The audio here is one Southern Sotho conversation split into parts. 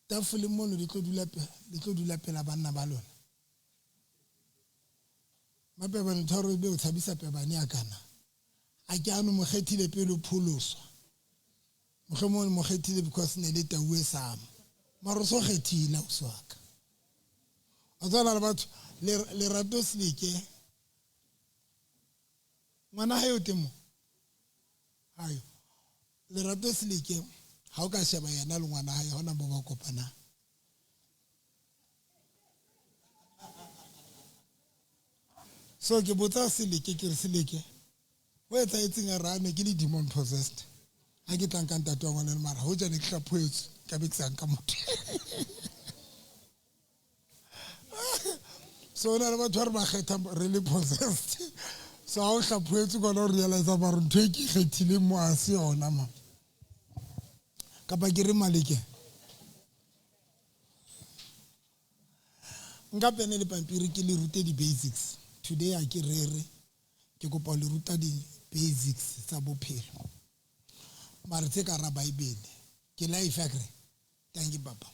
Tafole mono le tlo dula le tlo dula pela banna ba lona. Mapebane tharo be o tshabisa pebane ya kana. A ke ano mo kgethile pele o pholoswa. Mohlomong mo kgethile because ne le tau e sama. Mara o so kgethile ausi wa ka. A tswana le batho lerato seleke. Ngwana hae o teng mo. Hayo. Lerato Seleke, ha o ka sheba yena le ngwana hae, ha hona mo ba kopanang. So ke botsa Seleke, ke re Seleke, ho etsahetseng a re a ne ke le demon possessed. Ha ke tla nka ntate wa ngwana mara hoja ne ke hlaphohetswe, ka be ke sa nka motho. So o na le batho ba re ba kgetha re le possessed. So ha o hlaphohetswe kona o realize mara ntho e ke kgethileng mo a se yona ma. Kapa ke re Maleke. Nka pene le pampiri ke le rute di-basics. Today a ke rere, ke kopa ho le ruta di-basics tsa bophelo. Mara tse ka hara Bible. Ke life akere. Thank you papa.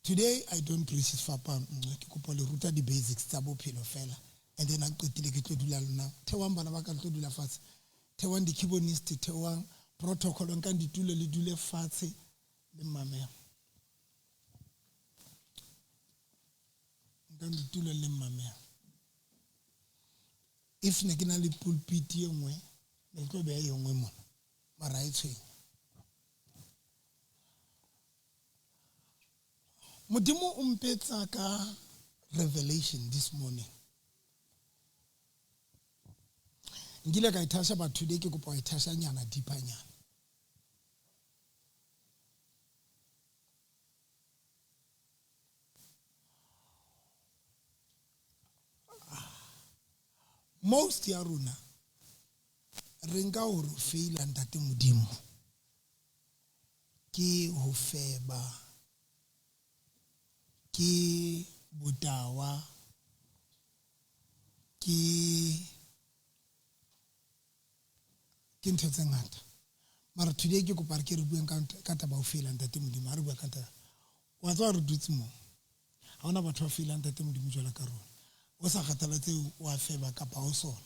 Today I don't preach sefapano nngwe ke kopa le ruta di basics tsa bophelo fela and then a qetile ke tlo dula lona. Theoang bana ba ka le tlo dula fatshe. Theoang di keyboardist, theoang protocol nkang ditulo le dule fatshe le mmamela. Nkang ditulo le mmamela. If ne ke na le pulpit e nngwe ne ke tlo beha e nngwe mona mara e tshwenya. Modimo o mpetsa ka revelation this morning. Nkile ka ithasha but today ke kopa ho ithasha nyana deeper nyana. Most ya rona re nka hore o feila ntate Modimo ke ho feba, ke botawa, ke ke ntho tse ngata. Mara today ke kopa re ke re bueng ka ka taba ho feila ntate Modimo. Ha re bua ka taba wa tswa re dutse mo. Ha hona batho ba feilang ntate Modimo jwalo ka rona. O sa kgathalatse wa feba kapa o sona.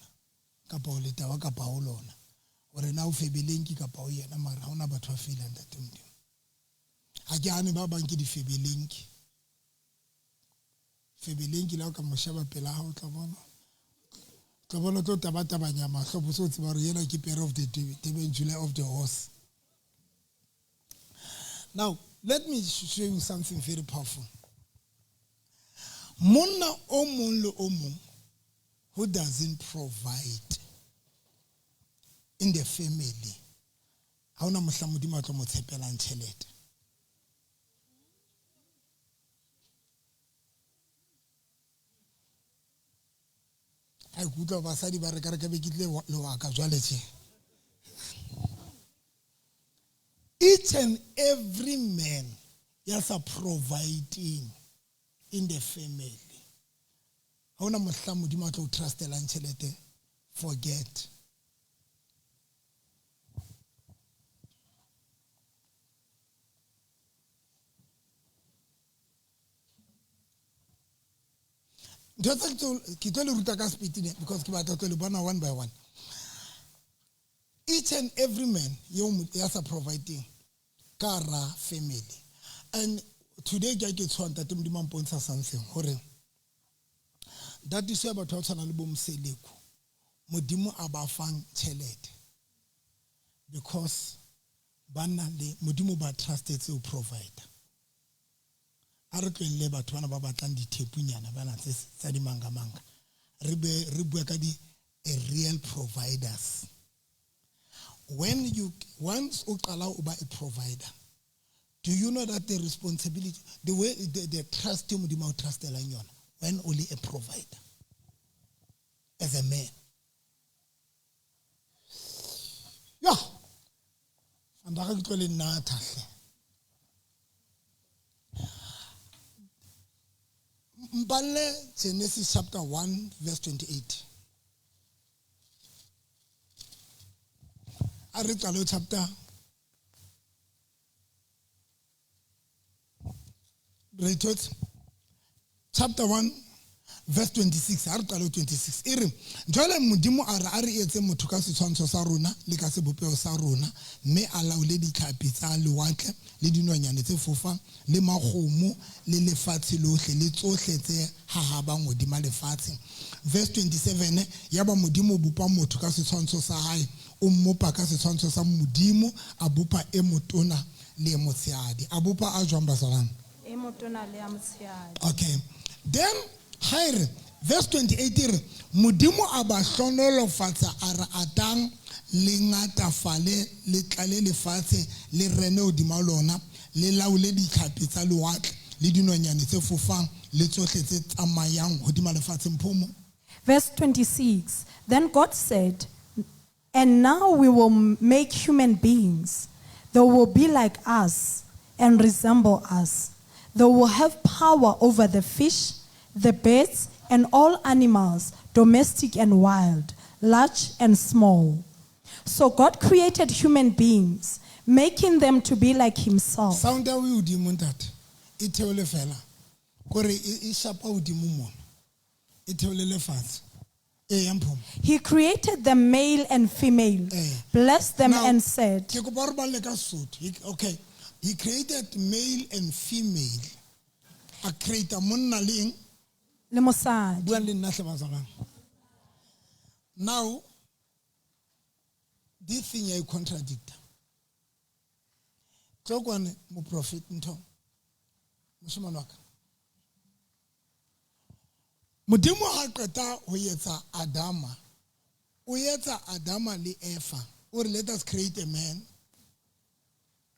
Kapa o letawa kapa o lona. Hore na o febelenki kapa o yena mara ha hona batho ba feilang ntate Modimo. Ha ke hane ba bang ke difebelenki. Febelenki la o ka mo sheba pela hao tla bona. Tla bona tlo tabatabanya mahlo bo so tseba hore yena ke pair of the Durban July of the horse. Now, let me show you something very powerful. Monna o mong le o mong who doesn't provide in the family ha ona mohla modimo a tlo mo tshepelang tjhelete a ikutlwa basadi ba re ka re ka be ke tlile lewaka jwale tje each and every man ya sa providing in the family Ha hona mohla Modimo a tlo o trustelang tjhelete, forget. Ntho tse ke tlo le ruta ka speed ne because ke batla tlo le bona one by one. Each and every man yo ya sa providing ka ra family and today ke ke tshoa ntate Modimo a mpontsha something hore that is why batho ba tshwana le bo Mseleku Modimo a ba fang tjhelete because ba na le Modimo ba trustetse ho provider a re tlohelle batho bana ba batlang dithepunyana bana tse tsa dimangamanga re be re bua ka di a real providers when you once o qala o ba a provider do you know that the responsibility the way the trust e modimo a o trustelang yona when only a provider as a man yo andaga ke tlo le natha hle mpalle Genesis chapter 1 verse 28 a re qale chapter Re thotse chapter 1 verse 26, ha re qale 26, e re jwale Modimo a re, a re etse motho ka setshwantsho sa rona le ka sebopeho sa rona, mme a laole ditlhapi tsa lewatle le dinonyane tse fofang le makgomo le lefatshe lohle le tsohle tse hahabang hodima lefatshe. Verse 27, yaba Modimo o bopa motho ka setshwantsho sa hae, o mmopa ka setshwantsho sa Modimo, a bopa e motona le e motshehadi. A bopa a jwang, bazalwane? E motona le ya motshehadi. Okay, then ha e re verse 28 e re Modimo a ba hlonolofatsa, a re atang le ngatafale le tlale lefatshe le rene hodima lona, le laole ditlhapi tsa lewatle le dinonyane tse fofang le tsohle tse tsamayang hodima lefatshe. Mphomo. Verse 26. Then God said, "And now we will make human beings. They will be like us and resemble us. They will have power over the fish, the birds, and all animals, domestic and wild, large and small." So God created human beings, making them to be like himself. Sound ya o e hodimo, ntate, e theole fela kore e shapa hodimo mona, e theole lefatshe e ya Mphomo. He created them male and female, blessed them Now, and said, ke kopa hore balle ka Sesotho. Okay, he created male and female, a create monna le eng? Le mosadi. Buang le nna hle, bazalwane. Now this thing ya e contradicta. Tlo kwane, moprofet ntho, moshemane wa ka. Modimo ha qeta ho etsa Adama, o etsa Adama le Eva, o re, "Let us create a man."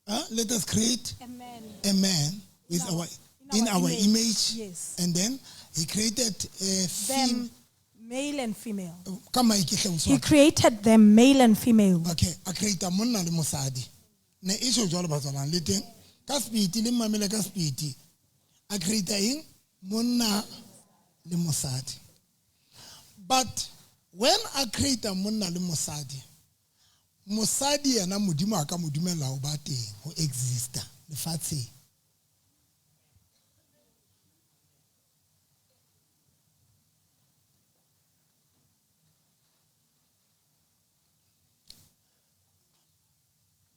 Huh? Let us create A man. a man with our in in our our image. Image. Yes. And then he created a Them male and female. Ka mic hle, He ausi. created them male and female. Okay, a create monna le mosadi. Ne e tjho jwalo, batswalang le teng ka speed, le mmamele ka speed. A create eng? Monna le mosadi. But when a create monna le mosadi, mosadi yena Modimo a ka mo dumella ho ba teng, ho exista lefatsheng.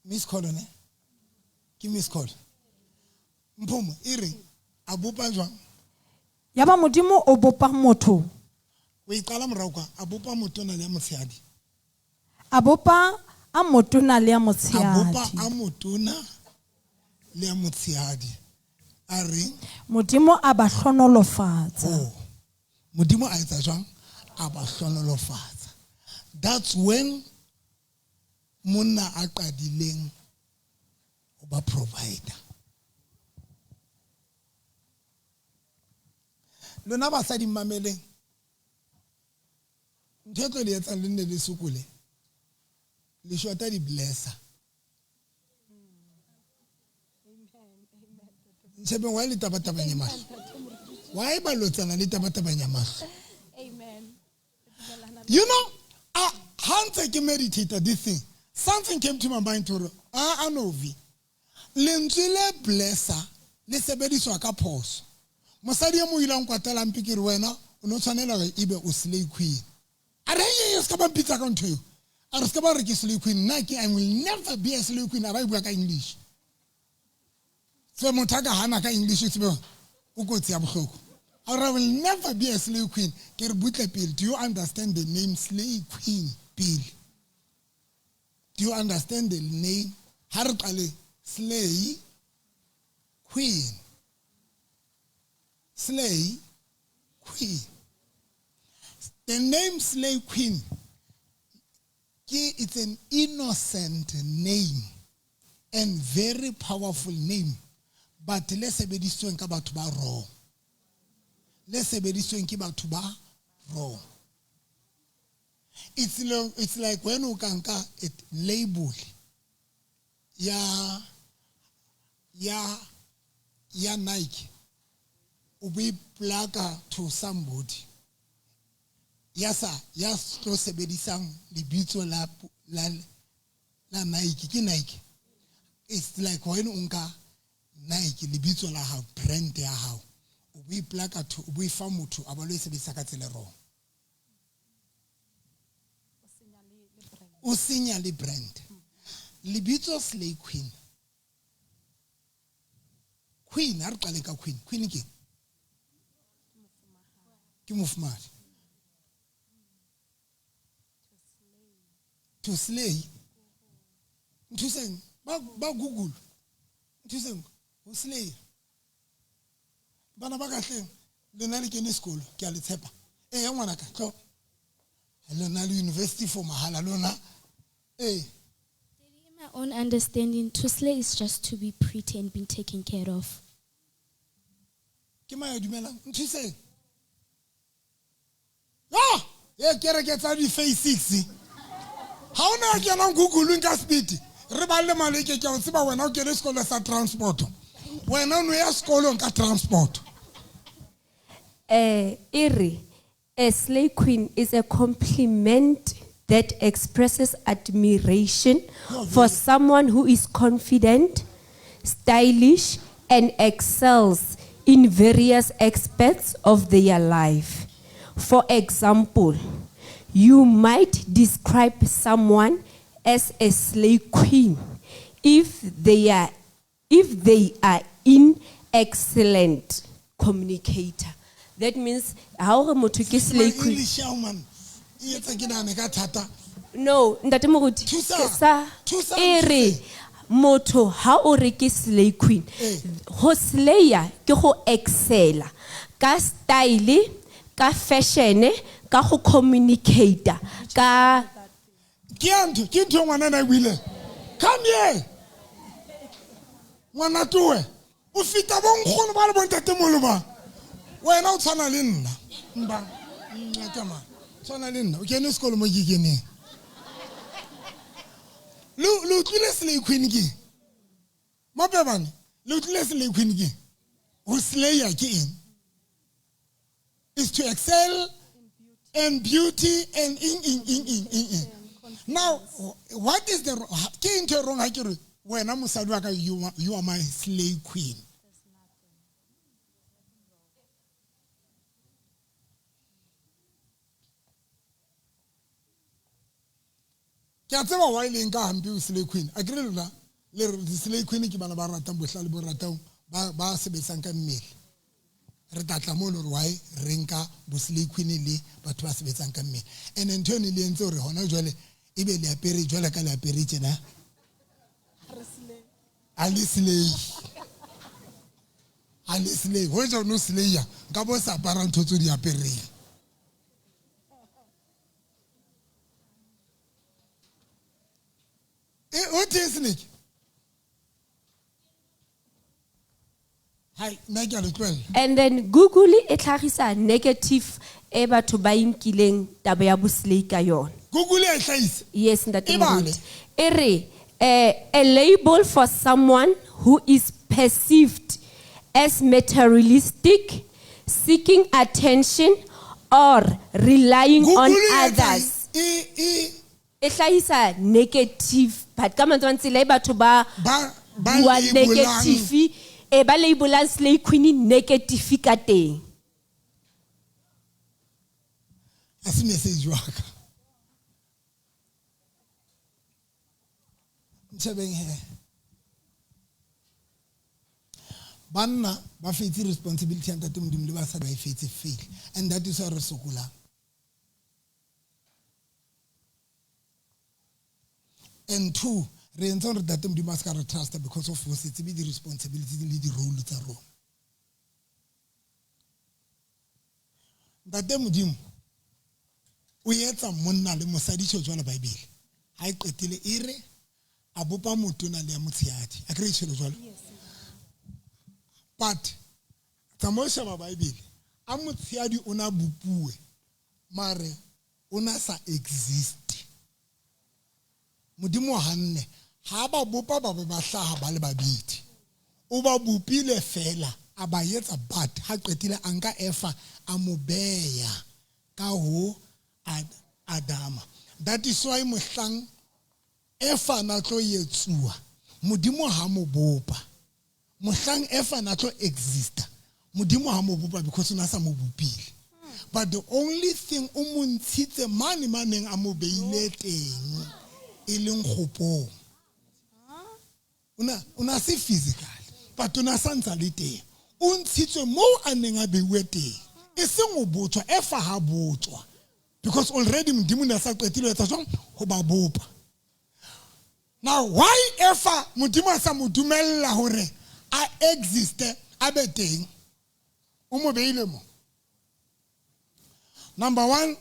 Miss call ne ke miss call. Mphomo, e re a bopa jwang? Yaba Modimo o bopa motho. O e qala morao kwa, a bopa motona le ya motshehadi. A bopa a motona le ya A bopa motshehadi. a motona le ya motshehadi, a reng? Modimo a ba hlonolofatsa. Oh, Modimo a etsa jwang? A ba hlonolofatsa. That's when monna a qadileng ho ba provider. Lona basadi, mmameleng. Ntho e tlo le etsang le nne le sokole, le shota di-blesser. Ntshebeng, why le tabatabanya mahlo? Why ba lotsana le tabatabanya mahlo? Amen. Ha ntse ke meditate this thing, something came to my mind hore a novi lentswe le blesser le sebediswa ka phoso. Mosadi e mo ilang kwatelang ke re wena o no tshwanela hore ebe o slay queen. A re ye se ka ba mpitsa ka ntho eo, a re se ka ba re ke slay queen, nna ke I will never be a slay queen. A ba e bua ka English. Se motho a ka hana ka English, tsebe o kotsi ya bohloko. A re, "I will never be a slay queen." Ke re, butle pele, do you understand the name slay queen pele? Do you understand the name? Ha re qale, slay queen, slay queen. The name slay queen ke, it's an innocent name and very powerful name, but le sebedisitsweng ka batho ba wrong, le sebedisitsweng ke batho ba wrong. It's like when o ka nka label ya Nike, o bo e plaka to somebody ya sa ya tlo sebedisang lebitso la Nike, ke Nike. It's like when o nka Nike lebitso la hao, brand ya hao, o bo iplaka o bo e fa motho a ba lo e sebedisa ka tsela e wrong. O senya le brand. Lebitso Slay Queen. Queen, ha re qaleng ka Queen. Queen ke? Ke mofumahadi. To slay. Nthuseng, ba Google. Nthuseng, ho slay. Bana ba kahleng, lena le kene sekolo, ke a le tshepa. Eh, ngwanaka, tlo. Lena le university for mahala lona. Eh. In my own understanding, to slay is just to be pretty and being taken care of. Ke mang ya dumelang? Nthuseng. Ah! E kereke tsa di-face. Ha o na kenang Google ka speed. Re balle maleke ke o tseba wena o kene sekolo sa transport. Wena o no ya sekolong ka transport. Ere, a slay queen is a compliment that expresses admiration for someone who is confident, stylish, and excels in various aspects of their life. For example, you might describe someone as a slay queen if they are an excellent communicator. That means how motho ke slay queen. No, ntate Moruti, sa ere motho ha o re ke slay queen. Ho slayer ke go excela ka style, ka fashion, ka go communicator, ka ke ntho ngwana na buile. Come here. Ngwana towe. O fita bo nkgono ba le bontate molo ba. Wena o tshwana le nna. Mba. Nna tshwana le nna. O kene sekolo mo ke keneng. Lo utlwile slay queen ke? Mapebane, lo utlwile slay queen ke? Ho slayer ke eng? Is to excel in beauty and in. Now, what is the ke ntho e wrong ha ke re wena mosadi wa ka, you are my slay queen. Ke a tseba why le nka hampe o slay queen. A kere lona le re slay queen ke bana ba ratang bohlale bo ratang ba sebetsang ka mmele. Re tlatla mo le why re nka bo slay queen le batho ba sebetsang ka mmele. And ntho eno le entse hore hona jwale e be le apere jwale ka le apere tjena. A le slay. A le slay. Ho ja no slay ya nka bo sa apara ntho tse di apereng. What is it? Hi, And then Google e tlhagisa negative e batho ba inkileng taba ya boslay ka yona. Google e tlhagisa? Yes, ntate Moruti. E re, a label for someone who is perceived as materialistic, seeking attention or relying on others. E hlahisa negative but ka mantswe a tsela e batho ba bua negative e ba labelang slay queen negative ka teng. A se message wa ka. Ntshebeng he. Banna ba fetse responsibility ya ntate Modimo le basadi ba e fetse fail, and that is why re sokolang. And two, re entse hore ntate Modimo a se ka re trust because of ho se tsebe di-responsibility le di-role tsa rona. Ntate Modimo o etsa monna le mosadi tjho jwalo Bible. Ha e qetile e re a bopa motona le ya motshehadi. A kre tjhelo jwalo. But tsamao sheba Bible, a motshehadi o na bopuwe mare o na sa exist. Modimo hanne ha ba bopa ba ba hlaha ba le babedi. O ba bopile fela a ba etsa but ha qetile a nka Efa a mo beya ka ho Adama. That is why mohlang Efa na tlo etsuwa Modimo ha mo bopa. Mohlang Efa na tlo exista, Modimo ha mo bopa because o na sa mo bopile. But the only thing o mo ntshitse mane maneng a mo beile teng e leng kgopong. O na se physical, but o na sa ntsa le teng. O ntshitswe moo a neng a beiwe teng. E seng o botjwa, Efa ha botjwa. Because already Modimo ne a sa qetile ho etsa jwang? Ho ba bopa. Now why Efa Modimo a sa mo dumella hore a existe a be teng? O mo beile mo. Number one,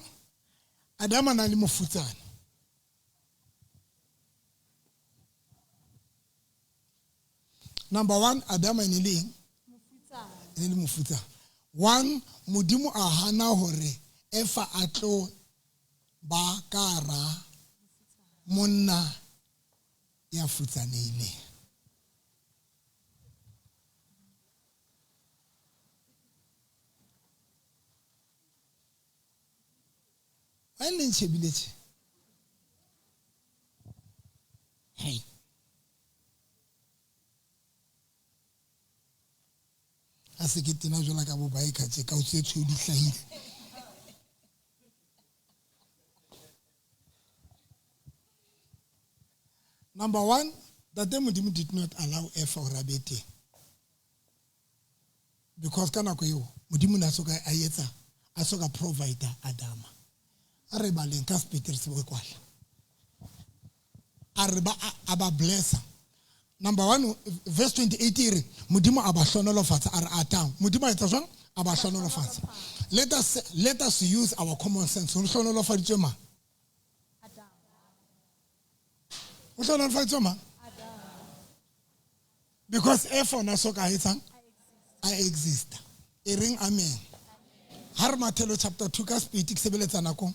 Adama na le mofutsana. Number one, Adama e ne le eng? E ne le mofutsana. One, Modimo a hana hore Efa a tlo ba ka hara monna ya futsanehileng. Why le ntshebile tje? Hey. A se ke tena jwala ka bo biker tje ka o tse tshweu di hlahile. Number one, Ntate Modimo did not allow Efa hore a be teng. Because ka nako eo Modimo ne a soka a etsa a soka provide Adama. A re baleng ka sepete re se kwala. A re ba a ba blessa. Number one, verse 28 e re Modimo a ba hlonolofatsa a re atang. Modimo a etsa jwang? A ba hlonolofatsa. Let us use our common sense. Ho hlonolofaditswe mang? O hlonolofaditswe mang? Because Efa o na so ka etsang? A exista. E reng amen. Ha re Mathelo chapter 2 ka speed ke sebeletsa nako.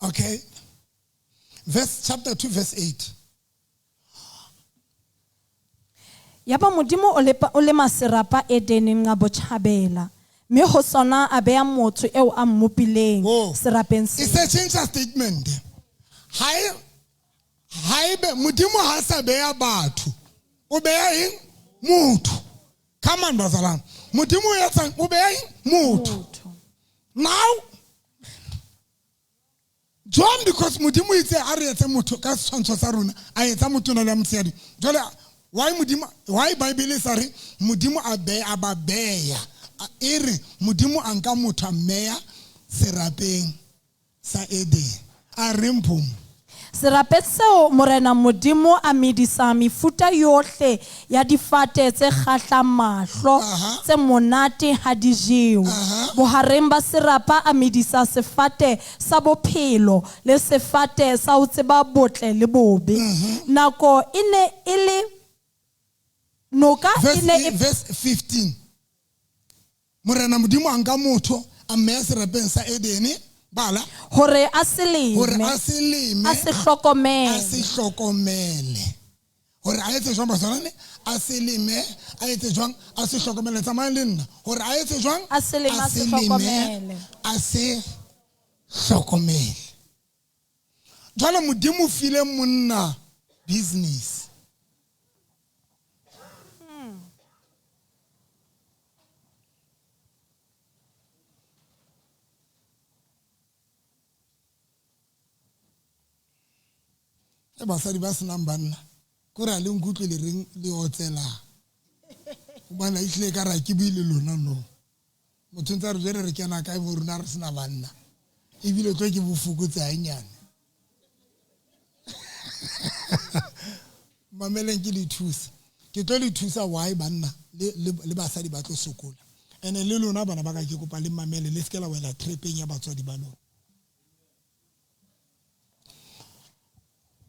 Okay. Verse chapter 2 verse 8. Yaba Modimo o lema serapa Edene nqa botjhabela, mme ho sona a beha motho eo a mmopileng serapeng E seo. se tjhentjha statement. Haebe Modimo ha sa beha batho, o beha eng? Motho. Come on bazalwane. Modimo o etsang? O beha eng? Motho. Now John, because Modimo itse a re etse motho ka setshwantsho sa rona, a etsa motho na le motshehadi. Jwale why Modimo, why Bible e sa re Modimo a be a ba beya? E re Modimo a nka motho a mmeya serapeng sa Eden. A re mphomo. Serapeng seo Morena Modimo a medisa mefuta yohle ya difate tse kgahlang mahlo, tse monate ha di jewe. Bohareng ba serapa a medisa sefate sa bophelo le sefate sa ho tseba botle le bobe. Nako e ne e le noka e ne e Verse 15. Morena Modimo a nka motho a mmeya serapeng sa Edene. Bala. Hore a se leme. Hore a se leme. A se hlokomele. A se hlokomele. Hore a etse jwang bazalwane? A se leme, a etse jwang? A se hlokomele. Tsamayang le nna. Hore a etse jwang? A se leme, a se hlokomele. A se hlokomele. Jwale Modimo o file monna business. E basadi ba senang banna ko re a le nkutlwe le reng le otselang gobane a itlile ka ra ke bue le lona no motho ntse a re jere re kena kae bo rona re sena banna ebile tlo ke bofokotse gannyane mameleng ke le thusa ke tlo le thusa why banna le basadi ba tlo sokola ene le lona bana ba ka ke kopa le mamele le seke la wela trepeng ya batswadi ba lona.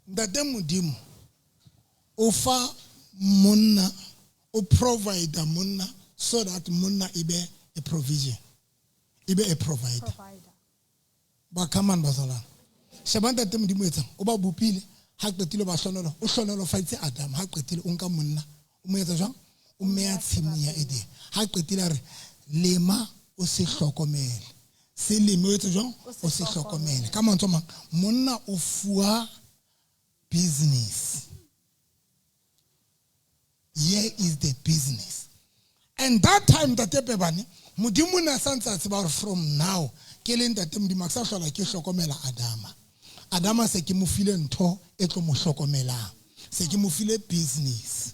Ntate Modimo o fa monna, o provide monna so that monna e be a provision, e be a provider. Ba come on bazalwane. Sheba ntate Modimo etsang, o ba bopile, ha qetile ba hlonolo, o hlonolofaditse Adam, ha qetile o nka monna, o mo etsa jwang? O mmeya tshimong ya Eden. Ha qetile a re lema o se hlokomele. Se leme o etse jwang? O se hlokomele. Ka mantswe a mang, monna o fuwa business. Here is the business. And that time, Ntate Pebane, Modimo ne a santse a tseba hore from now, ke le Ntate Modimo, ha ke sa hlola ke hlokomela Adama. Adama se ke mo file ntho e tlo mo hlokomelang. Se ke mo file business.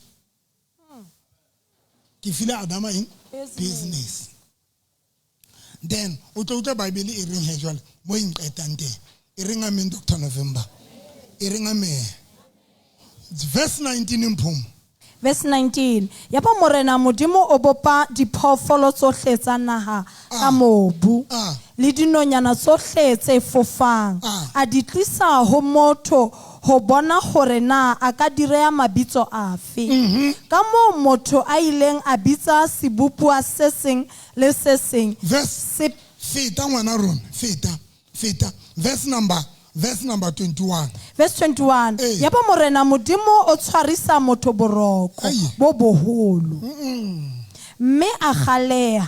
Ke file Adama eng? Business. Then, o tlo utlwa Bible e reng he jwale, mo e nqetang teng. E reng amen, Dr. November. E reng amen. Verse 19 Mphomo. Verse 19. Yaba Morena Modimo o bopa diphoofolo tsohle tsa naha ka mobu le dinonyana tsohle tse fofang. A di tlisa ho motho ho bona hore na a ka di reha mabitso afe. Ka moo motho a ileng a bitsa sebopuwa se seng le se seng Verse se feta ngwana rona, feta, feta. Verse number, verse number 21. Verse 21. Ee. Yaba Morena Modimo o tshwarisa motho boroko Ai. bo boholo. Mme a kgaleha.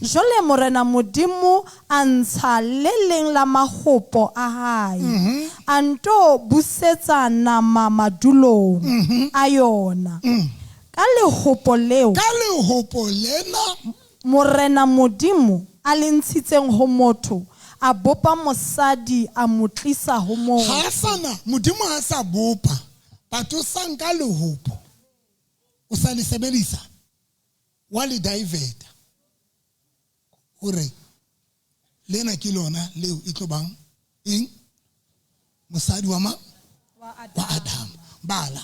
Jwale Morena Modimo a ntsha le leng la mahopo a hae. A nto busetsa nama madulong a yona. Ka lehopo leo, Ka lehopo lena, Morena Modimo a le ntshitseng ho motho, a bopa mosadi a mo tlisa ho motho. Ha sana, Modimo ha sa bopa, batho o sa nka lehopo, o sa le sebedisa, wa le diverta. Hore lena ke lona leo e tlo bang eng? Mosadi wa mang? Wa Adam. Bala.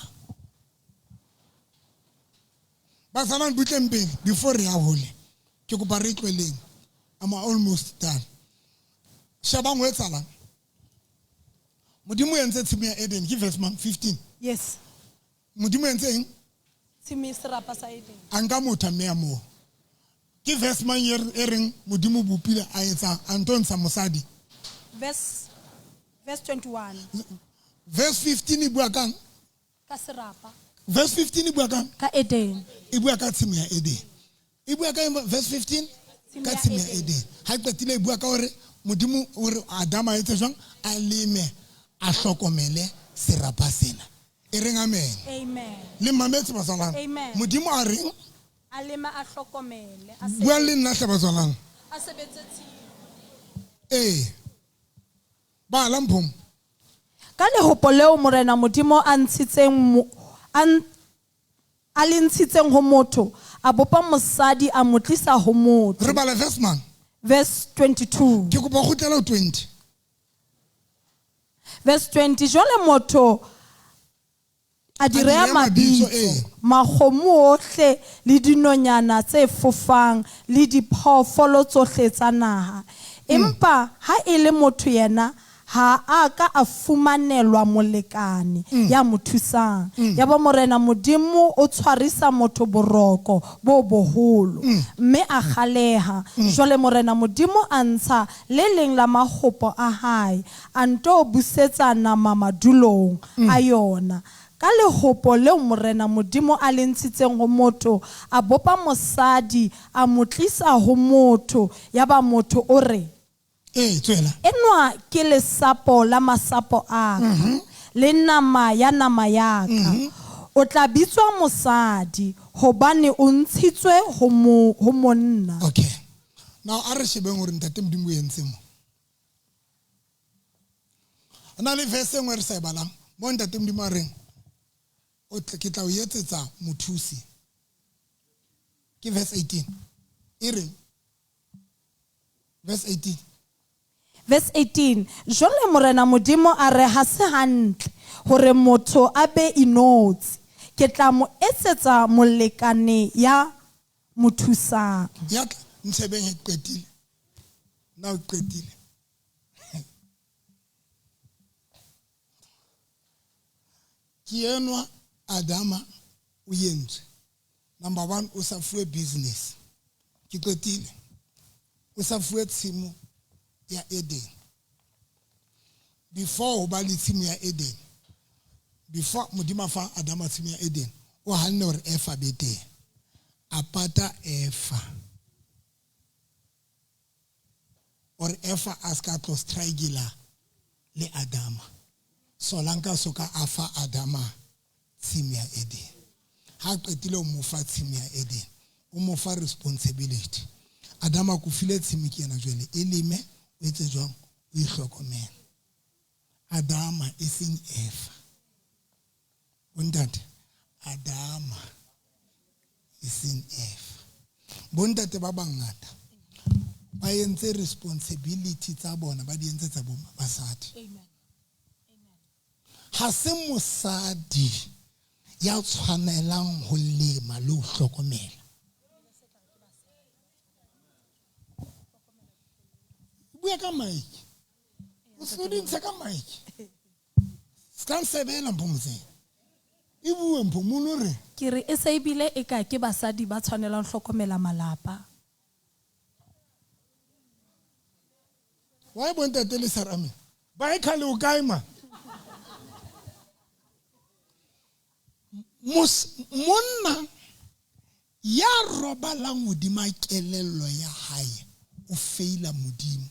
Bazalwane butleng pele before re ya hole. Ke kopa re tlweleng. I'm almost done. Shebang ho etsahalang. Modimo o entse tshimo ya Eden ke verse mang? 15. Yes. Modimo o entse eng? Tshimo e serapa sa Eden. A nka motho a mme a moo. Ke verse mang e reng Modimo o bopile a etsa a nto ntsha mosadi? Verse 21. Verse 15 e bua kang? Ka serapa. Verse 15 e bua kang? Ka Eden. E bua ka tshimo ya Eden. E bua ka eng verse 15? Ka tshimo ya Eden. Ha e qetile e bua ka hore Modimo o re Adama a etse jwang? A leme, a hlokomele serapa sena. E reng amen. Amen. Le mametse bazalwane. Amen. Modimo a reng? A leme a hlokomele, a Bua le nna hle bazalwane. A sebetse tshimo. Ee. Bala Mphomo. Ka lehopo leo Morena Modimo a ntshitseng mo, a a le ntshitseng ho motho, a bopa mosadi a mo tlisa ho motho. Re bala verse mang? Verse 22. Ke kopa ho kgutlela ho 20. Verse 20. Jwale motho a di A di reha reha mabitso, mabitso, ee. makgomo ohle le dinonyana tse fofang le diphoofolo tsohle tsa naha. Empa ha e le motho yena ha a ka a fumanelwa molekane ya mo thusang. Yaba Morena Modimo o tshwarisa motho boroko bo boholo, mme a kgaleha. Jwale Morena Modimo a ntsha le leng la mahopo a hae, a nto busetsa nama madulong a yona. Ka lehopo leo Morena Modimo a le ntshitseng ho motho, a bopa mosadi, a mo tlisa ho motho. Yaba motho o re, Ee, tswela. Enwa ke lesapo la masapo a ka, le nama ya nama ya ka. O tla bitswa mosadi hobane o ntshitswe ho ho monna. Okay. Now a re shebeng hore Ntate Modimo o entse mo. Na le verse e nngwe re sa e balang, mo Ntate Modimo a reng, o ke tla o etsetsa mothusi. Ke verse 18. E reng? Verse 18. Verse 18. Jwale Morena Modimo a re ha se hantle hore motho a be inotshi. Ke tla mo etsetsa molekane ya mo thusang. Ya tla, ntshebeng e qetile. Na o qetile. Ke enwa Adama o entswe. Number 1, o sa fuwe business. Ke qetile. O sa fuwe tshimo ya Eden. Before ho ba le tshimo ya Eden, before Modimo a fa Adama tshimo ya Eden, o hanne hore Eva be teng. A pata Eva. Or Eva a ska tlo struggle le Adama. Solanka soka a fa Adama tshimo ya Eden. Ha qetile o mo fa tshimo ya Eden, o mo fa responsibility. Adama ko file tshimo ke yena jwale, e leme, o etse jwang, o ihlokomele. Adama e seng Eva. Bontate, Adama e seng Eva. Bontate ba bangata ba entse responsibility tsa bona, ba di entse tsa bo basadi. Amen. Ha se mosadi ya tshwanelang ho lema le ho hlokomela. Bua ka mic. O se di ntshe ka mic. Ska nsebela mpho motseng. E bue mpho mono re. Ke re e se ebile e ka ke basadi ba tshwanelang ho hlokomela malapa. Why bontate le sa rame? Ba e khale o kae ma? Monna ya robalang hodima kelello ya hae o feila Modimo.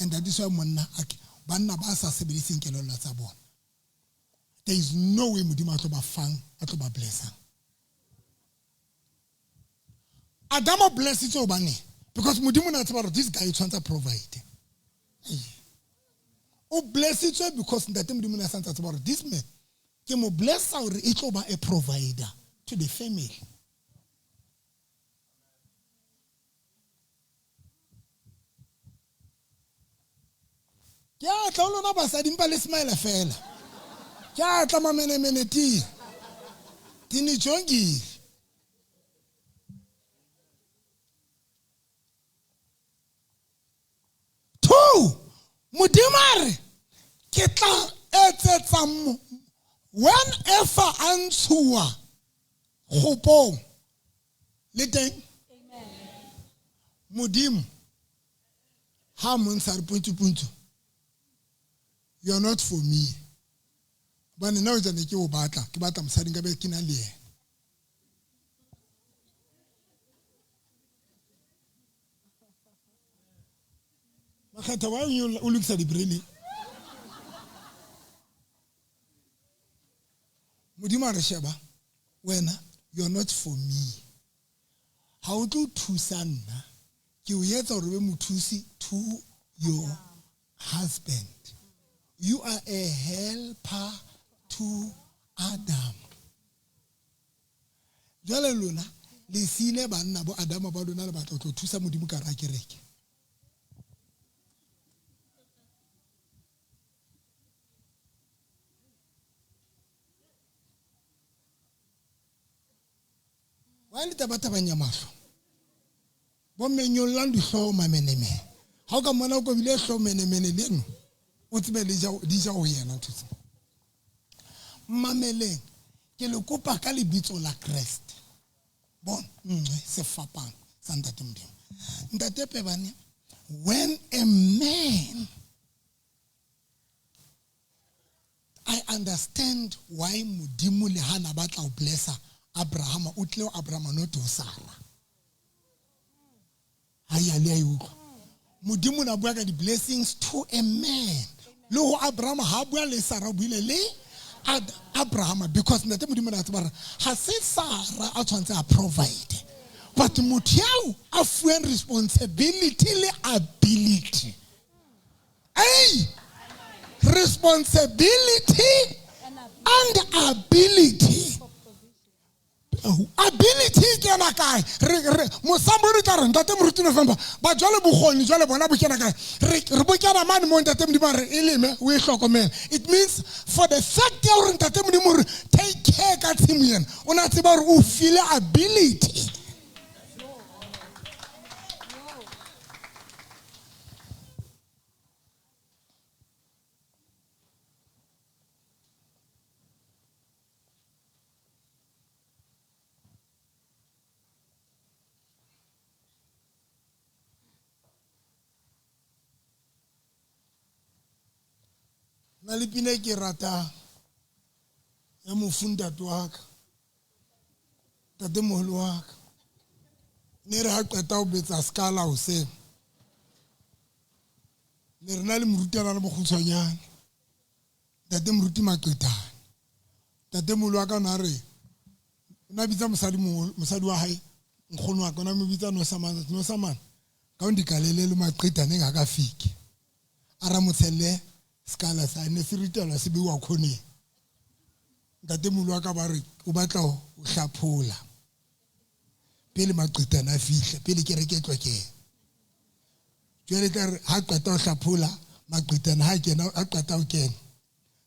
And that is why monna banna ba sa sebediseng kelello tsa bona. There is no way Modimo a tlo ba fang, a tlo ba blessang. Adama blessitse hobane because Modimo na tseba hore this guy o tshwanetse a provide. O blessitswe because ntate Modimo na santse a tseba hore this man ke mo blessa hore e tlo ba a provider to the family. Ke a tla ho lona basadi mpa le smile fela. Ke a tla mamenemene ti. Dinijongile. Two, Modimo a re ke tla etsetsa when Efa a ntshuwa kgopong le teng Modimo ha montsha re puntsu puntsu, you are not for me. Hobane nna o tsane ke o batla, ke batla mosadi nka be ke na le yena. Makgetha, why o lokisa dibrele? Modimo a re sheba, wena you are not for me. Ha o tlo thusa nna, ke o etsa hore o be mothusi to your husband. You are a helper to Adam. Jwale lona le siile banna bo Adama ba lona le batla ho tlo thusa Modimo ka hara kereke. Wa le tabatabanya mahlo. Bo menyollang dihlooho mamenemene. Ha o ka mmona o kobile hlooho menemene leno, o tsebe le ja, di ja ho yena ntho tsena. Mameleng, ke le kopa ka lebitso la Kreste. Bona, nngwe sefapano sa Ntate Modimo. Ntate Pebane, when a man, I understand why Modimo le hana batla ho blessa Abraham, o tlile ho Abraham not ho Sarah. Ha ya le a e utlwa. Modimo na bua ka di-blessings to a man. Le ho Abraham ha bua le Sarah, o buile le Abraham, because Ntate Modimo na tseba hore ha se Sarah a tshwantse a provide, but motho eo a fuweng responsibility le ability. Hey! Responsibility and ability. Ability e kena kae? Re, mosambo re tla re, Ntate Moruti November, ba jwale bokgoni jwale bona bo kena kae? Re bo kena mane mo Ntate Modimo a re, e leme, o e hlokomele. It means for the fact ya hore Ntate Modimo re take care ka tshimo ena, o na tseba hore o file ability. Na le pina e ke ratang ya mofu ntate wa ka, ntatemoholo wa ka. Ne re ha qeta ho betsa skala hoseng, ne re na le morutana le mokgutshwanyane, ntate moruti Maqetane. Ntatemoholo wa ka o na re, O ne a bitsa mosadi mosadi wa hae nkgono wa ka o ne a mo bitsa Nosamane Nosamane ka o ndigalelele maqedane engakafiki a ra mo tshelle sekala sa ne se ritelwa se beiwa khoneng ntatemolo wa ka ba re o batla ho hlaphola pele maqetana a fihla pele kereke e tlo kena. Jwale tla re ha qeta ho hlaphola maqetana ha kena a qeta ho kena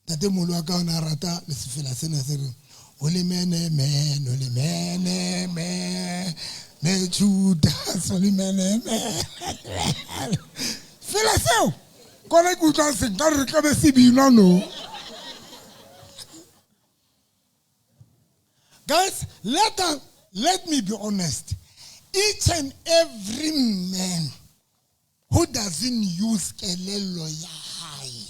ntatemolo wa ka o ne a rata le sefela sena se reng o le mene mene o le mene mene ne Judas o le mene mene fela seo kona ke utlwa se nka re tlabe se binwa no. Guys, let me be honest. Each and every man who doesn't use kelello ya hae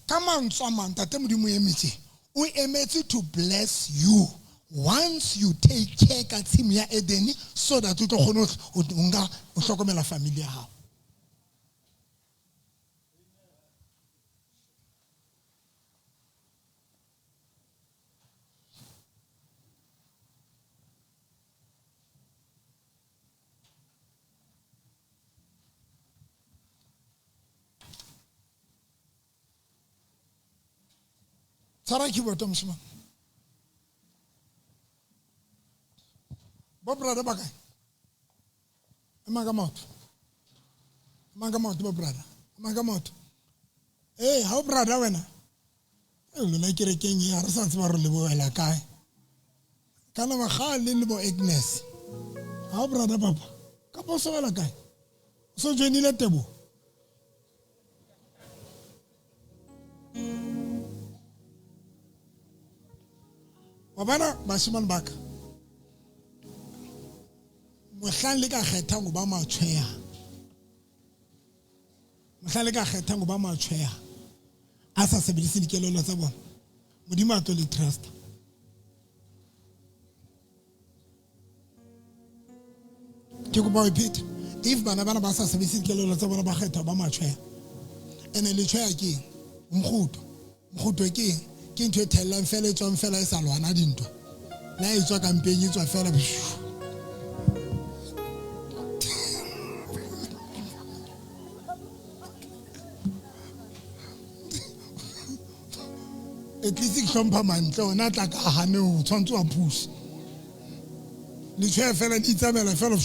ka mantswe a mang ntate Modimo emetse o emetse to bless you once you take care ka tshimo ya Eden so that o tlo kgone ho nka o hlokomela family ya hao. Tshwara keyboard moshemane. Bo brother ba kae? Emang ka maoto. Emang ka maoto bo brother. Emang ka maoto. Eh, ha o brother wena? Eh, lona kerekeng e ha re sa tseba re le boela kae. Kana ba gale le bo Agnes. Ha o brother papa. Ka po so wela kae? O so joinile Tebo. Wa bona bashimane ba ka mohlang le ka kgethang ho ba matshweya mohlang le ka kgethang ho ba matshweya a sa sebedise dikelello tsa bona Modimo a tlo le trust. Ke kopa ho ipheta if bana bana ba sa sebedise dikelello tsa bona ba kgetha ho ba matshweya ene letshweya ke eng? Mokguto. Mokguto ke eng? Ke ntho e thellang fela e tswang fela e sa lwana dintwa le ha e tswa kampeng e tswa fela. At least ke hlompha mantle ona tla ka hane o tshwantse wa push letshweya fela di itsamela fela.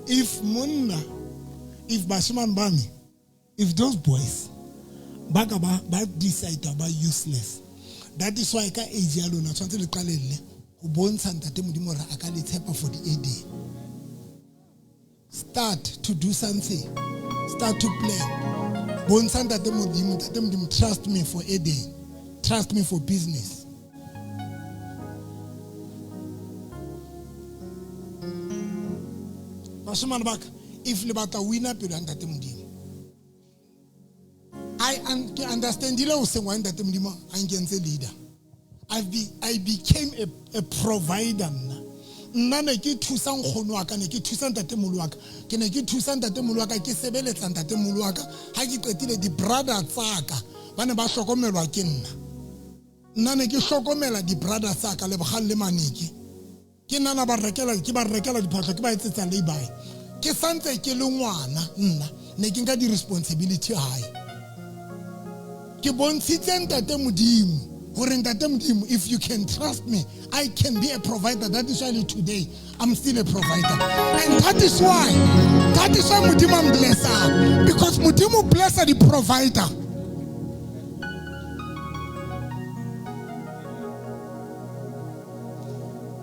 If monna if bashimane ba me if those boys ba ka ba decide ba useless that is why ka age ya lona tshwantse le qalelle ho bontsha ntate Modimo hore a ka le tshepa for the AD. Start to do something, start to plan. Bontsha ntate Modimo, ntate Modimo trust me for AD, trust me for business. Bashimane ba ka if le batla wina pelo ya ntate Modimo I understandile o sengwa ntate Modimo a nkentse leader. I became a provider nna. Nna ne ke thusa nkgono wa ka, ne ke thusa ntatemolo wa ka, ke ne ke thusa ntatemolo wa ka, ke sebeletsa ntatemolo wa ka. Ha ke qetile di-brother tsa ka ba ne ba hlokomelwa ke nna. Nna ne ke hlokomela di-brother tsa ka le bogale le maneke. Ke nna na ba rekela, ke ba rekela diphahlo, ke ba etsetsa lay-by. Ke santse ke le ngwana nna ne ke nka di-responsibility hae. Ke bontshitse ntate Modimo hore ntate Modimo if you can trust me I can be a provider. That is why today I'm still a provider. And that is why Modimo am blesser, because Modimo blesser the provider.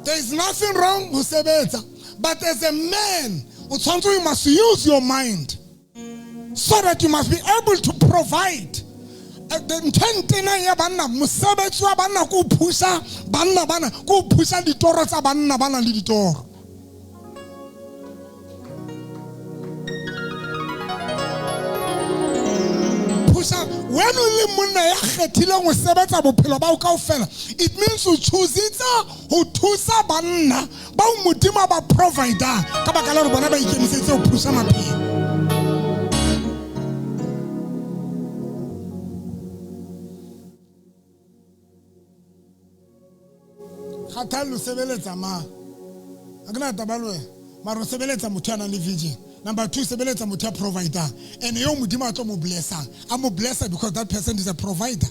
There is nothing wrong with sebetsa, but as a man you must use your mind so that you must be able to provide. Ntho e ntenang ya banna mosebetsi wa banna ke ho phusa banna bana, ke ho phusa ditoro tsa banna ba nang le ditoro. Phusa when o le monna ya kgethileng ho sebetsa bophelo ba hao kaofela, it means o choositse ho thusa banna bao Modimo a ba provider ka baka la hore bona ba ikemiseditse ho phusa maphelo. Kgathallo sebeletsa mang? Ha ke na taba le wena. Mara o sebeletsa motho ya nang le vision. Number 2, sebeletsa motho ya provider. And eo Modimo a tlo mo blessang. A mo blessa because that person is a provider.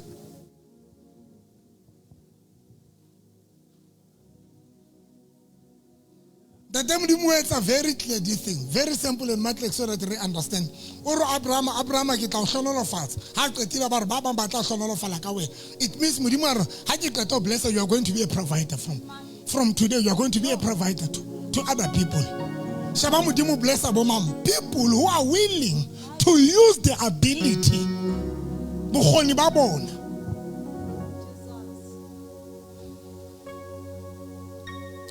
Ntate Modimo o etsa very clear this thing, very simple and matlek so that we understand. O re Abraham, Abraham ke tla o hlonolofatsa. Ha qetile ba re ba bang ba tla hlonolofala ka wena. It means Modimo a re ha ke qeta ho blessa, you are going to be a provider from today. You are going to be a provider to other people. Shaba Modimo blessa bo mang? People who are willing to use their ability. Bokgoni ba bona.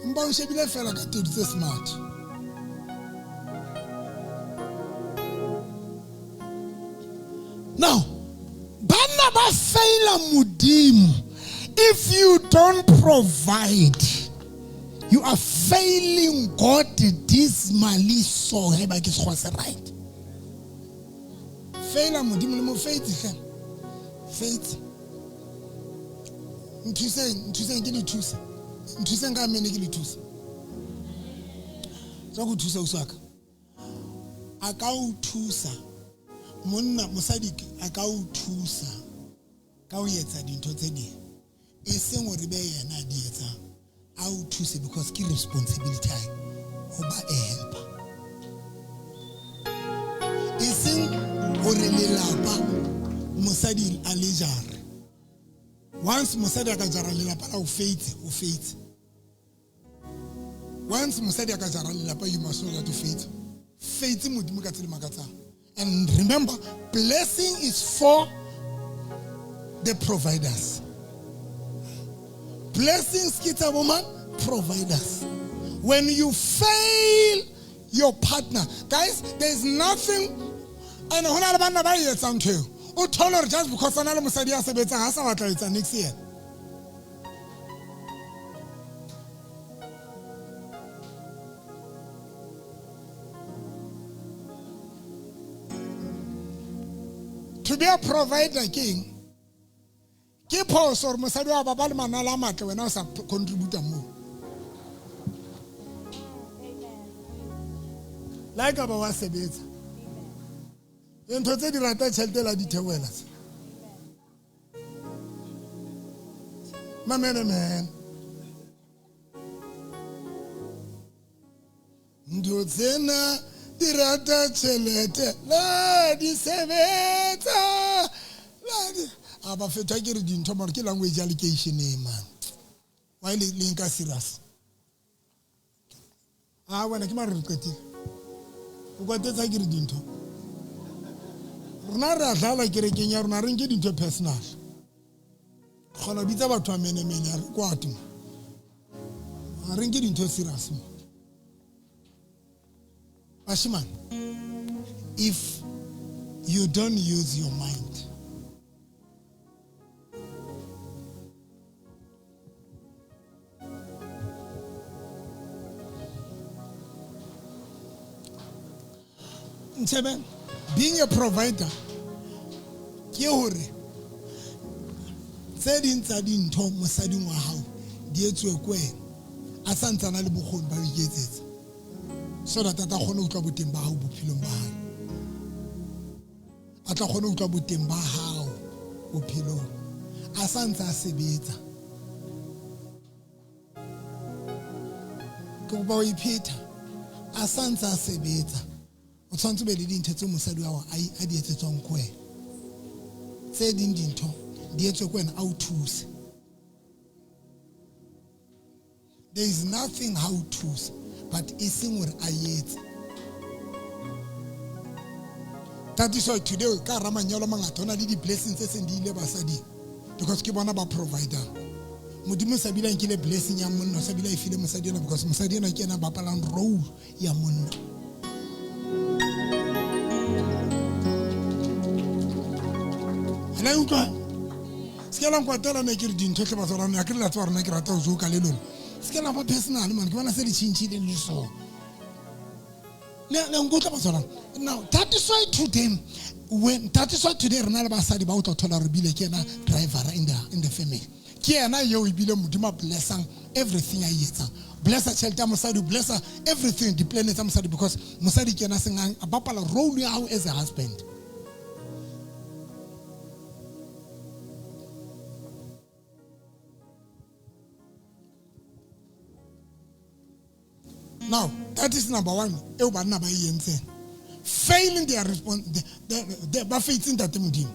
Mpa o shebile fela ka tedu tse smart. Now, banna ba faila Modimo. If you don't provide, you are failing God dismally so. Haeba ke sekgowa se right. Faila Modimo le mo faith hle. Faith. Nthuseng ke le thuse. Nthuseng ka mene ke le thuse. Tswa go thusa usaka. A ka o thusa. Monna mosadi a ka o thusa ka o etsa dintho tse ding. E seng hore be yena a di etsang. A o thuse because ke responsibility ya hae ho ba a helper. E seng hore lelapa mosadi a le jare. Once mosadi a ka jara lelapa la o faith, o faith. Once mosadi a ka jara lelapa, you must know that o faith. Faith Modimo ka tsela e makatsang. And remember, blessing is for the providers. Blessings ke tsa bo mang? Providers. When you fail your partner, guys, there is nothing. And ho na le banna ba e etsang ntho eo. O thole hore just because a na le mosadi ya sebetsang, ha sa batla ho etsa niks yena. To be a provider ke eng? Ke phoso hore mosadi wa ba le manala a matle, wena o sa contribute moo. Le ha ekaba wa sebetsa. Ntho tse di rata tjhelete la di theohela tse. Mamele man. Ntho tsena di rata tjhelete la di sebetsa. La di a ba fetwa ke re dintho mara ke language ya lekeisheneng man. Why le nka serious? A wena ke mare re qetile. O kwatetsa ke re dintho. Rona re a dlala kerekeng ya rona, re nke dintho personal. Kgona ho bitsa batho ba menemene, ha re kwate mo. Ha re nke dintho serious mo. Bashimane, if you don't use your mind, Ntshebe, being a provider ke hore tse ding tsa dintho mosading wa hao di etsuwe ke wena, a sa ntse a na le bokgoni ba ho iketsetsa, so that a tla kgona ho utlwa boteng ba hao bophelong ba hae. A tla kgona ho utlwa boteng ba hao bophelong, a sa ntse a sebetsa. Ke kopa ho iphetha, a sa ntse a sebetsa. O tshwanetse o be le dintho tseo mosadi wa hao a di etsetswang ke wena. Tse ding dintho di etswe ke wena, a o thuse. There is nothing how o thuse, but e seng hore a etse. That is why today ka hara manyalo a mangata ho na le di-blessings tse seng di ile basading, because ke bona ba provider. Modimo o sa bile a nkile blessing ya monna, o sa bile a e file mosadi ena, because mosadi ena ke ena a bapalang role ya monna. La utlwa? Se ke la nkwatela ne ke re dintho hle batho ba rona, ha ke re la tseba rona ke rata ho joka le lona. Se ke la ba personal man, ke bona se le tjhentjhileng le so. Le nkutlwa batho ba rona? Now, that is why today, when, that is why today rena le basadi ba o tla thola re bile ke yena driver in the family. Ke yena eo ebile Modimo a blessang everything a e etsang. Blessa tjhelete ya mosadi, blessa everything, di-plan tsa mosadi, because mosadi ke yena seng a bapala role ya hao as a husband. Now, that is number one. Eo banna ba e entseng. Failing their response, ba faitseng Ntate Modimo.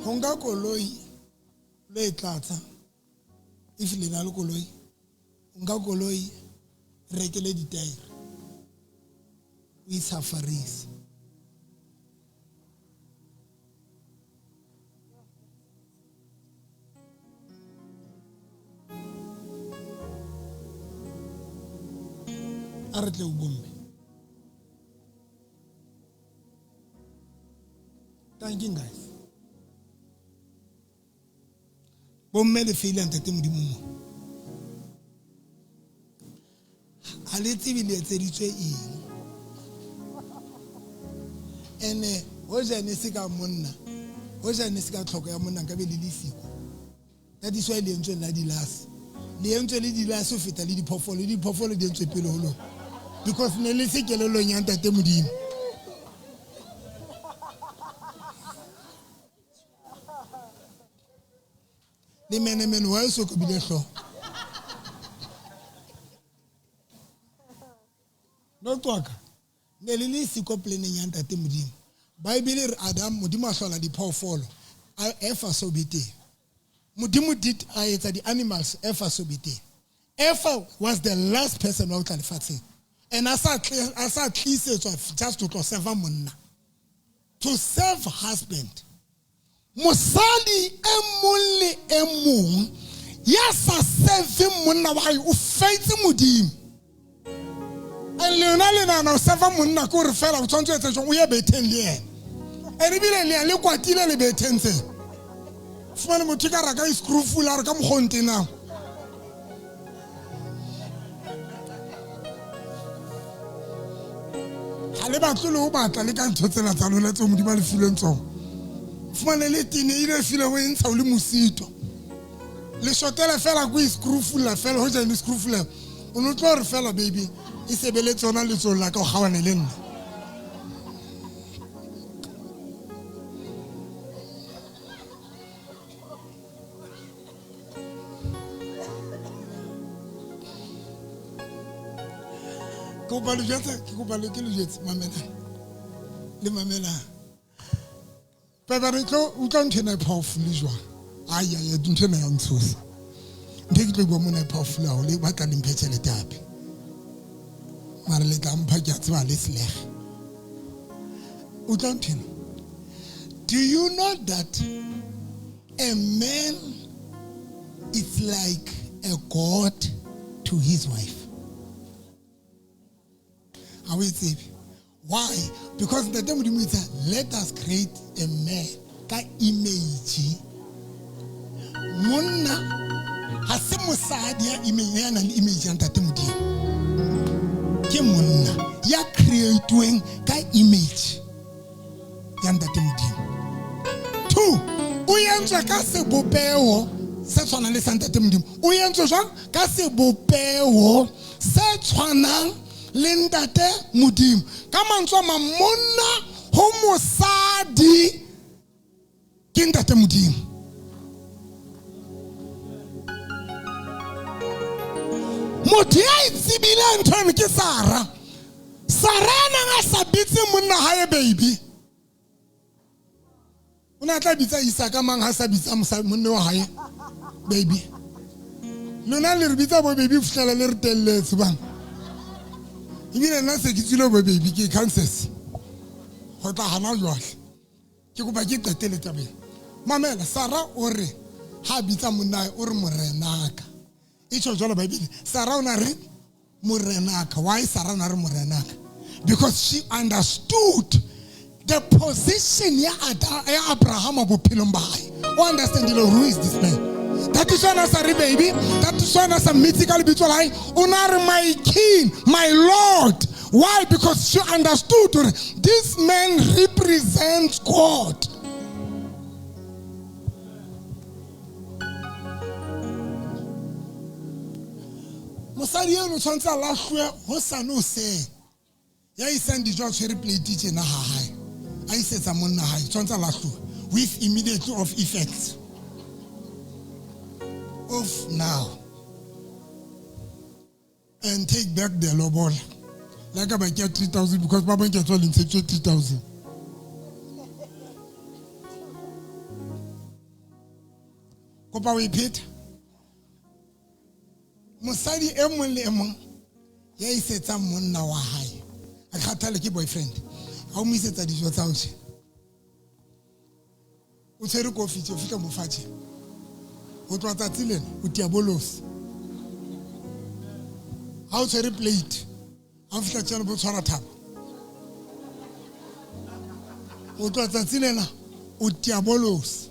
Ho nka koloi le e tlatsa, if le na le koloi, nka koloi rekele ditaere, o itshafarise. A re tle o bomme. Thank you guys. Bomme le feile Ntate Modimo mo. Ha le tsebe le etseditswe eng. Ene hoja ne se ka monna, hoja ne se ka tlhoko ya monna nka be le lesiko. That is why le entswe la dilase. Le entswe le dilase ho feta le diphoofolo, le diphoofolo di entswe pele ho lona. Because ne le se kelellong ya Ntate Modimo. Le menemene wa eso ko bile hlooho. No tswaka. Ne le le siko planeng ya Ntate Modimo. Bible re Adam Modimo a hlola diphoofolo, a Efa so be teng. Modimo did a etsa di-animals, Efa so be teng. Efa was the last person wa ho tla lefatsheng. And a sa tlisetswa just to tlo serve monna. To serve husband. Mosadi e mong le e mong ya sa serve monna wa hae o feitse Modimo. And lona le nahana ho serve monna ke hore fela o tshwanetse o etse jwang, o ye betheng le yena. And ebile le ya le kwatile le betheng tsena. Fumane motho ka raka screw a re ka mokgwa o ntenang. Ha le batle le ho batla le ka ntho tsena tsa lona tseo Modimo a le fileng tsona. Fumane le tene ile file ho e ntsha o le mosito. Le shotela fela ko screw fela ho ja le screw. O no tlo re fela baby e sebeletse tsona letsohong la ka o kgawane le nna. Ke kopa le jwetse, ke kopa le ke le jwetse, mamelang. Le mamelang. Pepe re tlo utlwa ntho ena e powerful jwang. Ai ai ntho ena ya ntshosa. Ntho e ke tlo bua mona e powerful haholo, e batla le mphe tjhelete hape. Mara le tla mpha ke a tseba le selege. Utlwa ntho ena. Do you know that a man is like a god to his wife? Ha o e tsebe? Why? Because Ntate Modimo itse, let us create a man ka image. Monna ha se mosadi ya image ya nang le image ya Ntate Modimo. Ke monna ya create-weng ka image ya Ntate Modimo. 2, o entswe ka sebopeho se tshwanang le sa Ntate Modimo. O entswe jwang? Ka sebopeho se tshwanang le Ntate Modimo. Ka mantswe a mang, monna ho mosadi ke Ntate Modimo. Motho ya e tsebileng ntho eno ke Sara. Sara a nang a sa bitse monna hae baby. O ne a tla bitsa Isaka mang ha sa bitsa monna wa hae baby. Lona le re bitsa bo baby ho fihlela le re telletse bang. Ebile nna se ke tswile bo baby ke Kansas. Ho tla hana jwale. Ke kopa ke qetele tabeng. Mamela, Sara o re ha bitsa monna hae o re morenaka. E tjho jwalo Bible. Sara o na re morenaka. Why Sara o na re morenaka? Because she understood the position ya Abraham bophelong ba hae. O understand who is this man. That is why sa re baby, that is why sa mmitse ka lebitso la hae. O na re my king, my lord. Why? Because she understood this man represents God. Mosadi eno o tshwanetse a lahlwe hosane hoseng. Ya isang dijo a tshwere plate tjena ha hae. A isetsa monna hae, tshwanetse a lahluwe with immediately of effect. Off now. And take back the lobola. Like I get 3,000 because Baba gets all in 3,000. Kopa o ipheta. Mosadi e mong le e mong ya isetsang monna wa hae. A kgathale ke boyfriend. Ha o mo isetsa dijo tsa hao tje. O tshwere kofi tje, o fihla mo fatshe. Ho tloha tsatsi lena o diabolosi. Ha o tshwere plate, ha o fihla tjena bo tshwara thapo. Ho tloha tsatsi lena o diabolosi.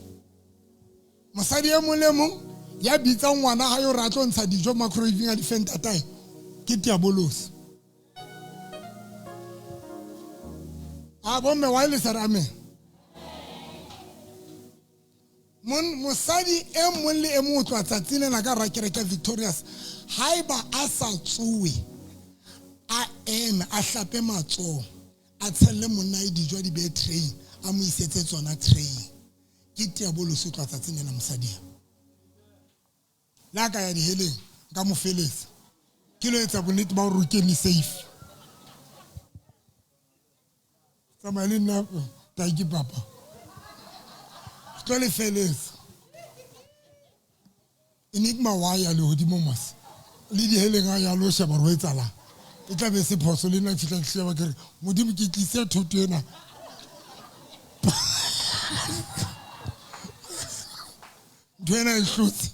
Mosadi e mong le mong ya bitsang ngwana hae hore a tlo ntsha dijo microwaving a di fe ntatae ke diabolosi. A bomme wa le sa re amen. Mosadi e mong le e mong o tloha tsatsi lena ka hara kereke ya Victorious, haeba a sa tsowe, a eme, a hlape matsoho, a tshelle monna e dijo a di behe tray, a mo isetse tsona tray. Ke diabolosi o tloha tsatsing lena mosadi eo. Le ha ka ya diheleng, nka mo feletsa. Ke lo etsa bonnete ba hore o kene safe. Tsamaya le nna, tanki papa. Tlo le feletsa. Enigma wa ya lehodimo mos. Le diheleng a ya lo sheba hore ho etsahalang. E tla be se phoso le nna ke fihla ke sheba ke re, Modimo ke tlise thoto ena. Ntho ena e hlotse.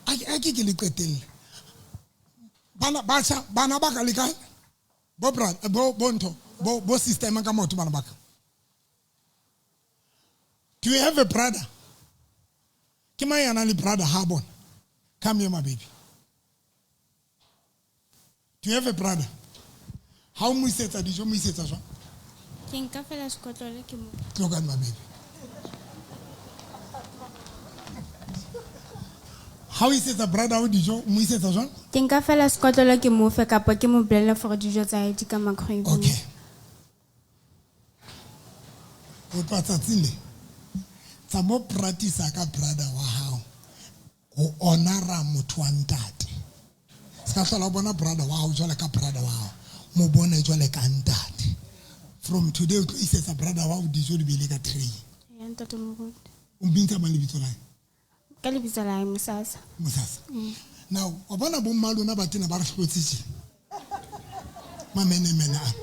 A ke le qetelle. Bana batjha, bana ba ka le kae? Bo brother, bo ntho, bo sister emang ka maoto bana ba ka. Do you have a brother? Ke mang ya nang le brother ha bona? Come here, my baby. Do you have a brother? Ha o mo isetsa dijo, mo isetsa jwang? Ke nka fela sekotlolo ke mo. Tlo ka my baby. Ha o isetsa brother o dijo, mo isetsa jwang? Ke nka fela sekotlolo ke mo fe kapa ke mo bolelle for dijo tsa hae di ka microwave. Okay. O tloha tsatsing le tsa mo practice ka brother wa hao ho honora motho wa ntate. Se ka hlola o bona brother wa hao jwale ka brother wa hao, mo bone jwale ka ntate. From today o tlo isetsa brother wa hao dijo di bele ka tray. Ya ntate moruti. O mbitsa mang lebitso la hae? Ka lebitso la hae Mosasa. Mosasa. Now, wa bona bo mma lona ba tena ba re hlotse tje. Mamenemene a.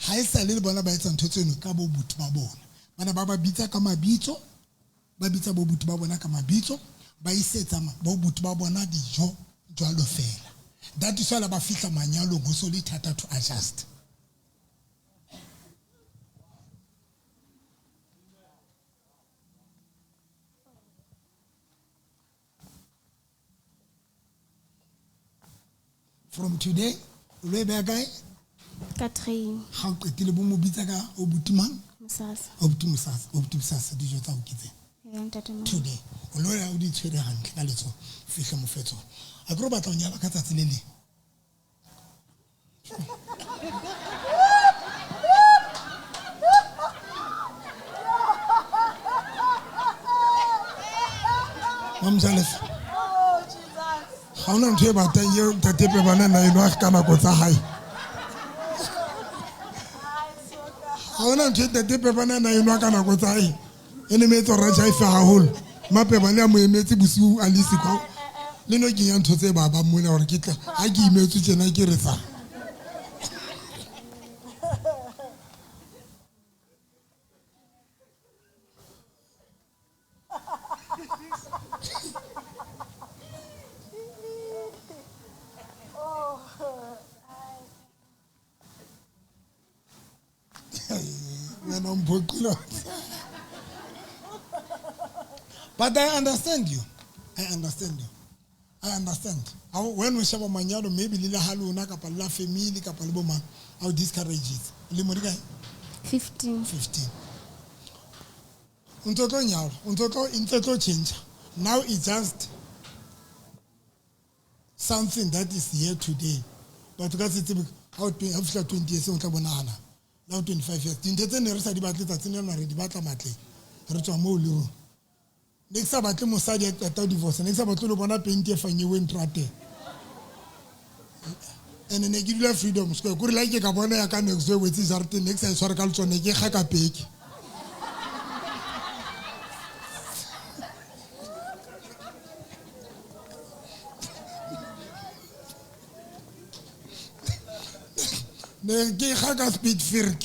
Ha e sa le bona ba etsa ntho tseno ka bo buti ba bona. Bana ba bitsa ka mabitso, ba bitsa bo buti ba bona ka mabitso, ba isetsa bo buti ba bona dijo jwalo fela. That is why ba fihla manyalong ho so le thata to adjust. From today, o lo e beha kae? Ka tray. Ha o qetile bo mo bitsa ka o buti mang? Mosasa. O buti Mosasa, o buti Mosasa dijo tsa ho ke tsena. Ya ntate mo. Today, o lo ya o di tshwere hantle ka letsoho, fihle mo fe tsona. A ke re o batla ho nyala ka tsatsi le leng. Mamjalefa. Ha hona ntho e batang eo ntate Pebana na enwa ka nako tsa hae. Ha hona ntho e ntate Pebana na enwa ka nako tsa hae. E ne me etsa hore a jaife haholo. Mapebane a mo emetse bosiu a le siko. Le no kenya ntho tse babang mona hore ke tla ha ke imetswe tjena ke re sa. Wena o mphoqile. But I understand you. I understand you. I understand. When we shaba manyalo, maybe lila haluna kapa la family kapa le bo mang, I will discourage it. Le mo di kae? 15. 15. O ntso tlo nyalwa, o ntso tlo, ntse tlo change. Now it's just something that is here today. But ka se tsebe ha o ha fihla 20 years o tla bonahana. La o 25 years. Dintho tse ne re sa di batle tsatsing lena re di batla matleng. Re tswa moo le rona. Ne ke sa batle mosadi a qeta ho divorce, ne ke sa batle lo bona penti e fanyeweng trateng. And ne ke dula Freedom Square, kore la ke ka bona ya ka next door wetse jarateng, ne ke sa e tshware ka letsoho, ne ke kga ka peke. Ne ke kga ka speed firk.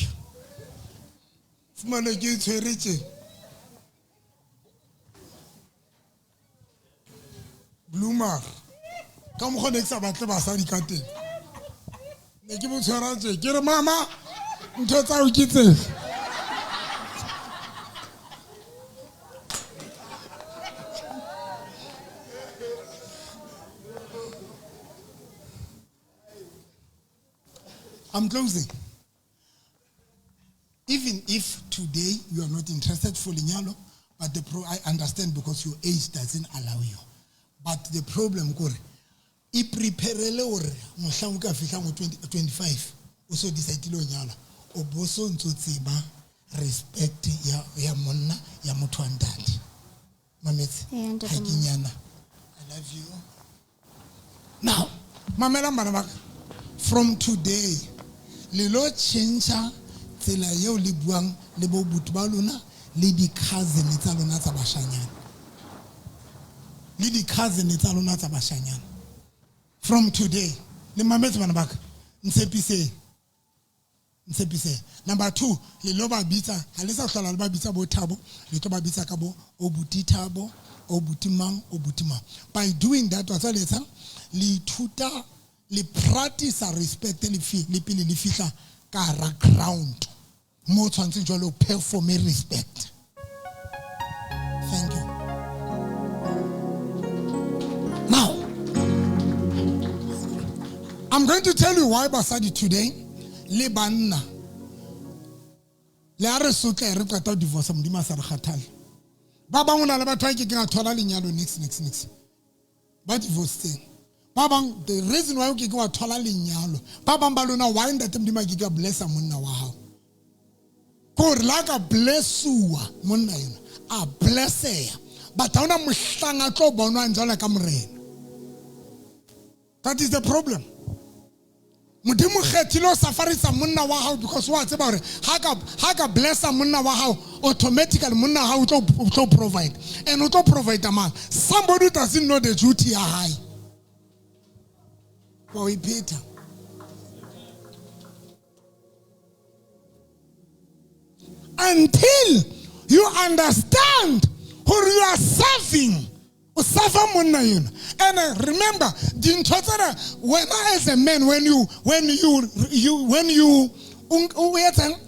Fumane ke tshwere tje. Bloomer. Ka mokgwa ne ke sa batle basadi ka teng. Ne ke bo tshwara tje. Ke re mama, ntho tsa hao ke tsefe? I'm closing. Even if today you are not interested for lenyalo, but the pro, I understand because your age doesn't allow you. But the problem kore, e preparele hore mohlang o ka fihlang ho 25, o so decide ho nyala, o bo so ntso tseba respect ya monna, ya motho wa ntate. Mametse? Ee, ntate Ha ke Motho. nyana. I love you. Now, mamela bana ba ka. From today, le lo tjhentjha tsela eo le buang le bo buti ba lona le di-cousin tsa lona tsa bashanyana. Le di-cousin tsa lona tsa bashanyana. From today, le mametse bana ba ka, ntshepiseng. Ntshepiseng. Number 2, le lo ba bitsa, ha le sa hlola le ba bitsa bo Thabo, le tlo ba bitsa ka bo obuti Thabo, obuti mang, obuti mang. By doing that, wa tseba le etsang? Le ithuta, le practice respect le fi, le pele le fihla ka hara ground. Mo tshwantseng jwale o perform respect. Thank you. Now, I'm going to tell you why basadi today le banna le a re sotle re qeta ho divorce Modimo a sa re kgathale. Ba bang o na le batho ba ke keng a thola lenyalo next, next, next. Ba divorcetseng. Ba bang, the reason why o ke ke wa thola lenyalo, ba bang ba lona why ntate Modimo a ke ke a blessa monna wa hao? Ke hore la ka blessuwa monna ena, a blesseha. But ha hona mohlang a tlo bonwang jwalo ka morena. That is the problem. Modimo kgethile ho safarisa monna wa hao because wa tseba hore ha ka blessa monna wa hao, automatically monna wa hao o tlo provide. And o tlo provide mang? Somebody who doesn't know the duty ya hae. Wa o iphetha. Until you understand who you are serving, o serve monna ena. And remember, dintho tsena, wena as a man, when you, when you, you, when you, o, o etsang,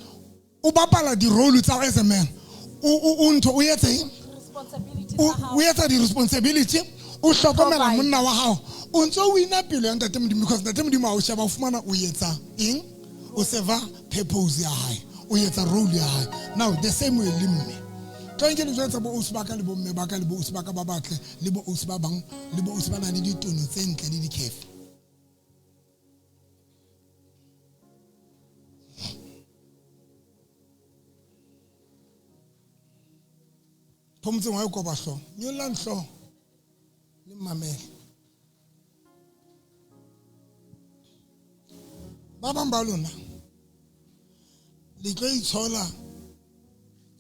o bapala di role tsa as a man. O, o, o ntho, o etseng? Responsibility O, tsa hao. o etsa di responsibility, o hlokomela Provide. monna wa hao. O ntso o wina pelo ya ntate Modimo, because ntate Modimo ha o sheba, o fumana o etsa eng? O serve purpose ya hae. O etsa role ya hae. Now, the same way le mme. Tlo nke le jwetsa bo ausi ba ka le bo mme ba ka le bo ausi ba ka ba batle, le bo ausi ba bang, le bo ausi ba nang le ditono tse ntle le dikhefe. Phomotseng wa e koba hlooho. Nyollang hlooho. Le mmamele. Ba bang ba lona le tlo itshola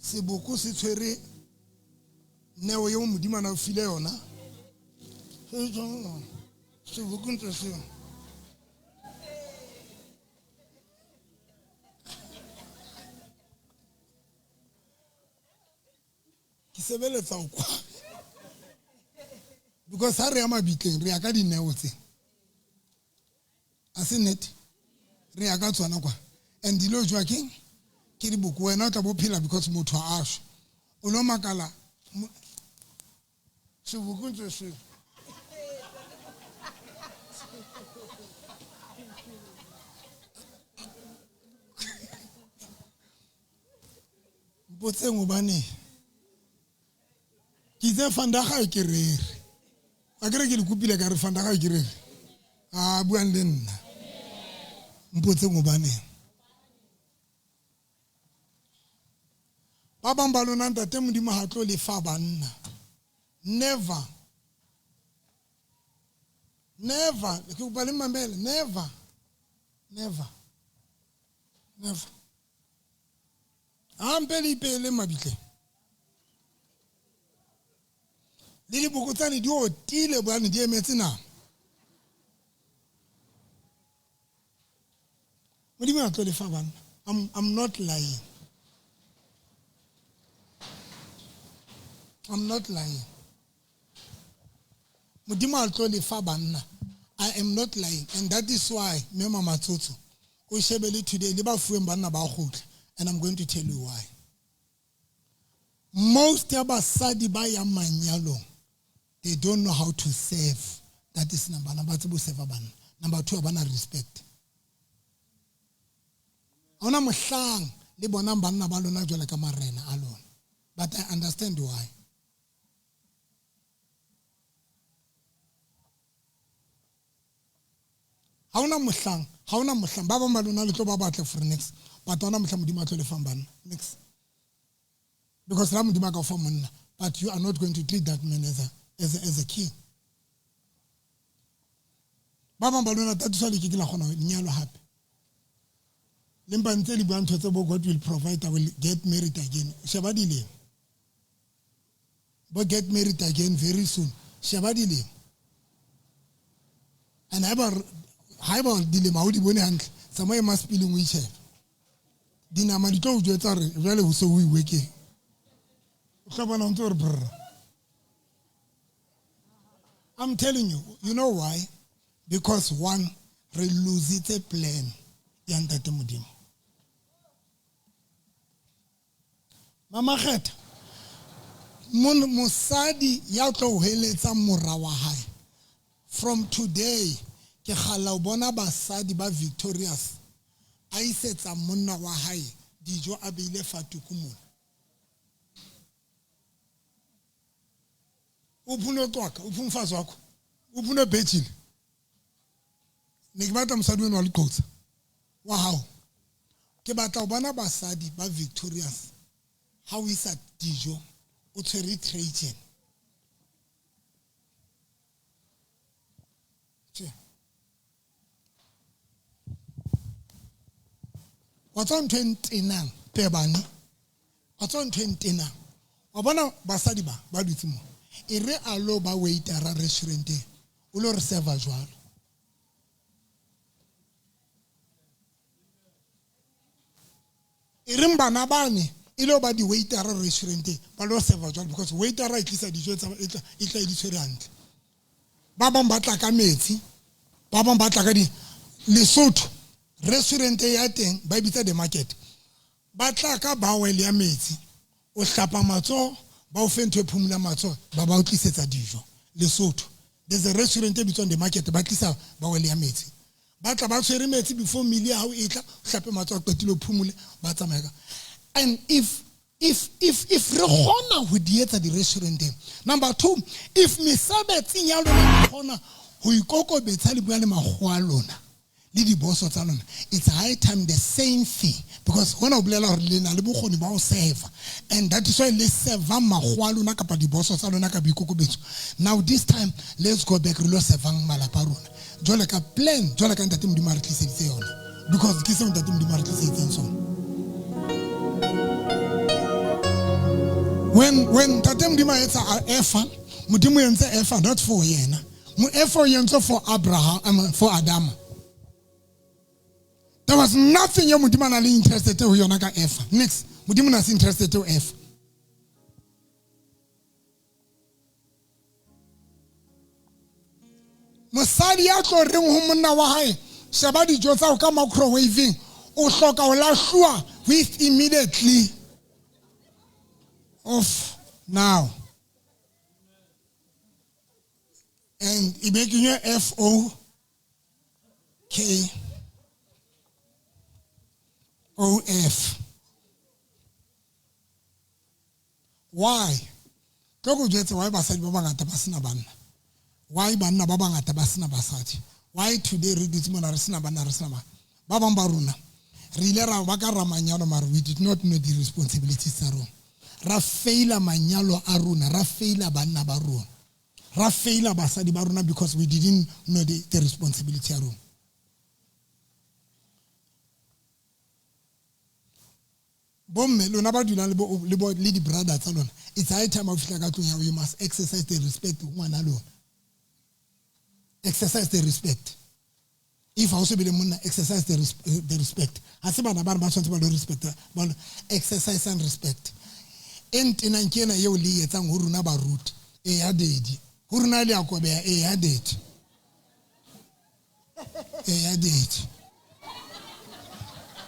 seboko se tshwere neo eo Modimo a na o file yona. Se tshwana, seboko ntse se. Ke sebeletsa ho kwa. Because ha re ya mabitleng, re ya ka dineo tse. A se nnete? Re ya ka tsona kwa. And dilo jwa keng? Ke diboko. Wena o tla bo phela because motho a shwa. O lo makala, Seboko ntse se. Mpotseng hobane ke itse vandag ke rere. A kere ke le kopile ka re vandag ke rere. A buang le nna. Mpotseng hobaneng. Ba bang ba lona ntate Modimo ha tlo lefa banna. Never. Never. Ke kopa le mamele. Never. Never. Never. A mpe le ipele mabitleng. Le dibokotsane di otile bane di emetse nama. Modimo a tlo lefa banna. I'm not lying. I'm not lying. Modimo a tlo lefa banna. I am not lying. And that is why me Mama Tsotso o shebele today le ba fuweng banna ba kgutla. And I'm going to tell you why. Most ya basadi ba yang manyalong, they don't know how to serve. That is number one. Ba tsebe ho serve banna. Number two, ba na respect. Ha hona mohlang le bonang banna ba lona jwale ka marena a lona. But I understand why. Ha hona mohlang, ha hona mohlang ba bang ba lona le tlo ba batle for next. But ha hona mohlang Modimo a tlo lefang banna. Next. Because la Modimo a ka o fa monna, but you are not going to treat that man as a king. Ba bang ba lona tatiso le ke ke la kgona ho nyalwa hape. Le mpa ntse le bua ntho tse bo God will provide, I will get married again. Sheba dilemo. Bo get married again very soon. Sheba dilemo. And haeba dilemo ha o di bone hantle, tsamaya masepileng o itjhebe. Dinama di tlo o jwetsa hore jwale ho se ho iwe keng. O tla bona o ntse o re brr. I'm telling you, you know why? Because one, re lositse plan ya Ntate Modimo. Mama Kgetha, mosadi ya tlo heletsang mora wa hae. From today, ke kgalla ho bona basadi ba victorious a isetsa monna wa hae dijo a beile fatuku mona. O phune twaka, o phune mfazi wakho, o phune bhejile. Ne ke batla mosadi wena wa leqotsa wa hao. Ke batla ho bona basadi ba victorious ha o isa dijo o tshwere tray tjena. Tjhe. Wa tswa ntho e ntenang pebane. Wa tswa ntho e ntenang. Wa bona basadi ba ba dutse mo. E re a lo ba waitera restauranteng. O lo re serve jwalo. E reng bana bane e lo ba di waitera restauranteng ba lo serve jwalo because waitera e tlisa dijo tsa e tla e di tshwere hantle. Ba bang ba tla ka metsi, ba bang ba tla ka di Lesotho restaurant ya teng ba bitsa the market. Ba tla ka bowel ya metsi, o hlapa matsoho, ba o fe ntho e phumula matsoho, ba ba o tlisetsa dijo. Lesotho there's a restaurant e bitswang the market, ba tlisa bowel ya metsi. Ba tla ba tshwere metsi before meal ya hao e tla, o hlape matsoho, qetile o phumule, ba tsamaya ka. And if re kgona ho di etsa di-restauranteng. Number two, if mesebetsing ya lona e kgona ho ikokobetsa le bua le makgowa a lona le diboso tsa lona, it's high time the same thing. Because hona ho bolela hore le na le bokgoni ba ho serve. And that is why le servang makgowa a lona kapa diboso tsa lona ka boikokobetso. Now this time, let's go back re lo servang malapa a rona. Jwale ka plan, jwale ka Ntate Modimo a re tliseditse yona. Because ke seo Ntate Modimo a re tliseditseng sona. When Ntate Modimo a etsa Efa, Modimo entse Efa not for yena. Efa o entse for Abraham, for Adam. There was nothing ya Modimo a na le interested ho yona ka Efa. Next, Modimo na se interested ho Efa. Mosadi ya tlo reng ho monna wa hae, sheba dijo tsa ho ka microwaving, o hloka ho lahluwa with immediately. Off now. And e be kenywe F O K O F. Why? Tlo ko jwetse why basadi ba bangata ba sena banna. Why banna ba bangata ba sena basadi. Why today re dutse mona re sena banna re sena ba. Ba bang ba rona re ile ra ba ka ra manyalo mare we did not know the responsibilities tsa rona. Ra faila manyalo a rona, ra faila banna ba rona. Ra faila basadi ba rona because we didn't know the responsibility ya rona. Bomme lona ba dulang le di brother tsa lona, it's high time o fihla ka tlung ya you must exercise the respect ho ngwana lona. Exercise the respect. If ha o se bile monna, exercise the respect. Ha se bana ba re ba tshwanetse ba lo respect, ba lo exercise and respect. E ntenang ke ena eo le e etsang ho rona baruti. E ya daddy. Ho rona le ya kobeha, e ya daddy. E ya daddy.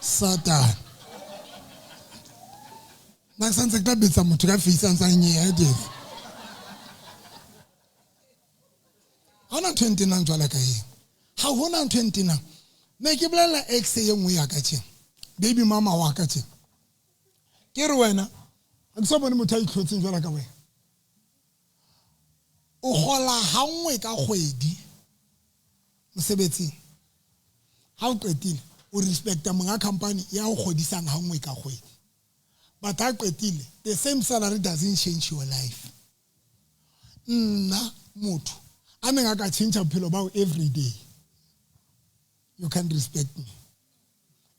Satan. Nna ke santse ke tla betsa motho ka face a ntsang e ya daddy. Ha hona ntho e ntenang jwalo ka eo. Ha hona ntho e ntenang. Ne ke bolella ex e nngwe ya ka tjena. Baby mama wa ka tjena. Ke re wena, ha ke so bone motho a itlhotseng jwalo ka wena. O kgola ha nngwe ka kgwedi mosebetsing. Ha o qetile, o respecta monga company ya o kgodisang ha nngwe ka kgwedi. But ha qetile, the same salary doesn't change your life. Nna motho a neng a ka change bophelo ba every day. You can't respect me.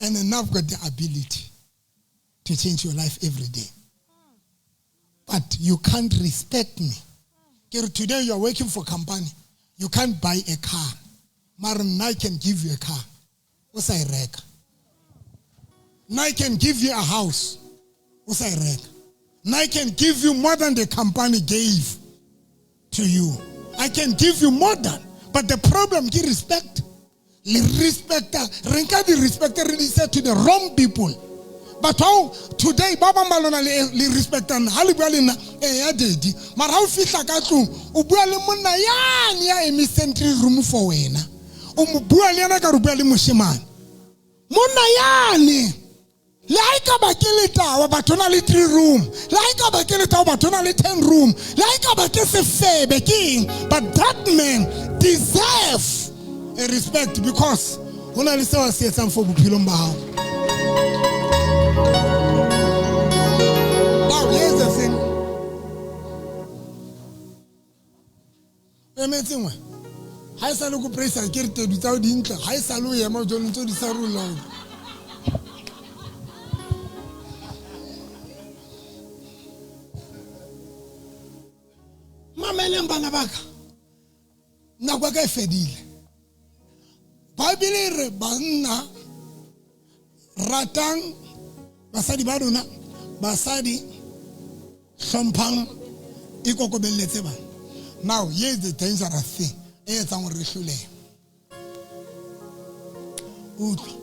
And then I've got the ability to change your life every day. But you can't respect me. Today you are working for company. You can't buy a car. Mara nna I can give you a car. O sa e reka. Nna I can give you a house. O sa e reka. Nna I can give you more than the company gave to you. I can give you more than. But the problem is respect. Le respect, re nka di respect re di isa to the wrong people. But how today ba bang ba lona le respectang ha le bua le nna e ya daddy. Mara ha o fihla ka tlung o bua le monna yane ya emiseng three room for wena. O mo bua le yena ka re bua le moshemane. Monna yane le ha e ka ba ke letawa batho na le 3 room. Le ha e ka ba ke letawa batho na le 10 room. Le ha e ka ba ke sefebe ke eng? But that man deserve a respect because ho na le seo a se etsang for bophelong ba hao. Now here's the thing. Emetseng we. Ha e sa le ko praise ke re tedu tsa o dintle. Ha e sa le o ema jalo ntse di sa rola. Mameleng bana ba ka. Nako ya ka e fedile. Bible e re banna ratang basadi ba rona, basadi hlomphang ikokobelletse bana. Now here's the dangerous thing e etsang hore re hlolehe. Utlwa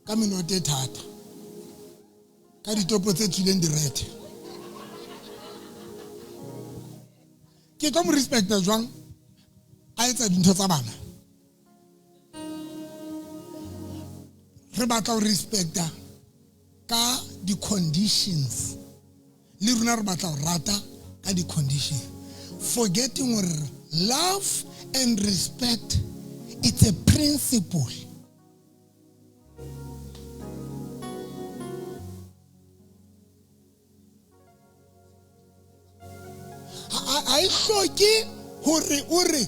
ka menoto e thata, ka ditopo tse tswileng direthe. Ke tlo mo respecta jwang a etsa dintho tsa bana? Re batla ho respecta ka di-conditions. Le rona re batla ho rata ka di-conditions. Forgetting hore love and respect, it's a principle. Ha e hloke hore o re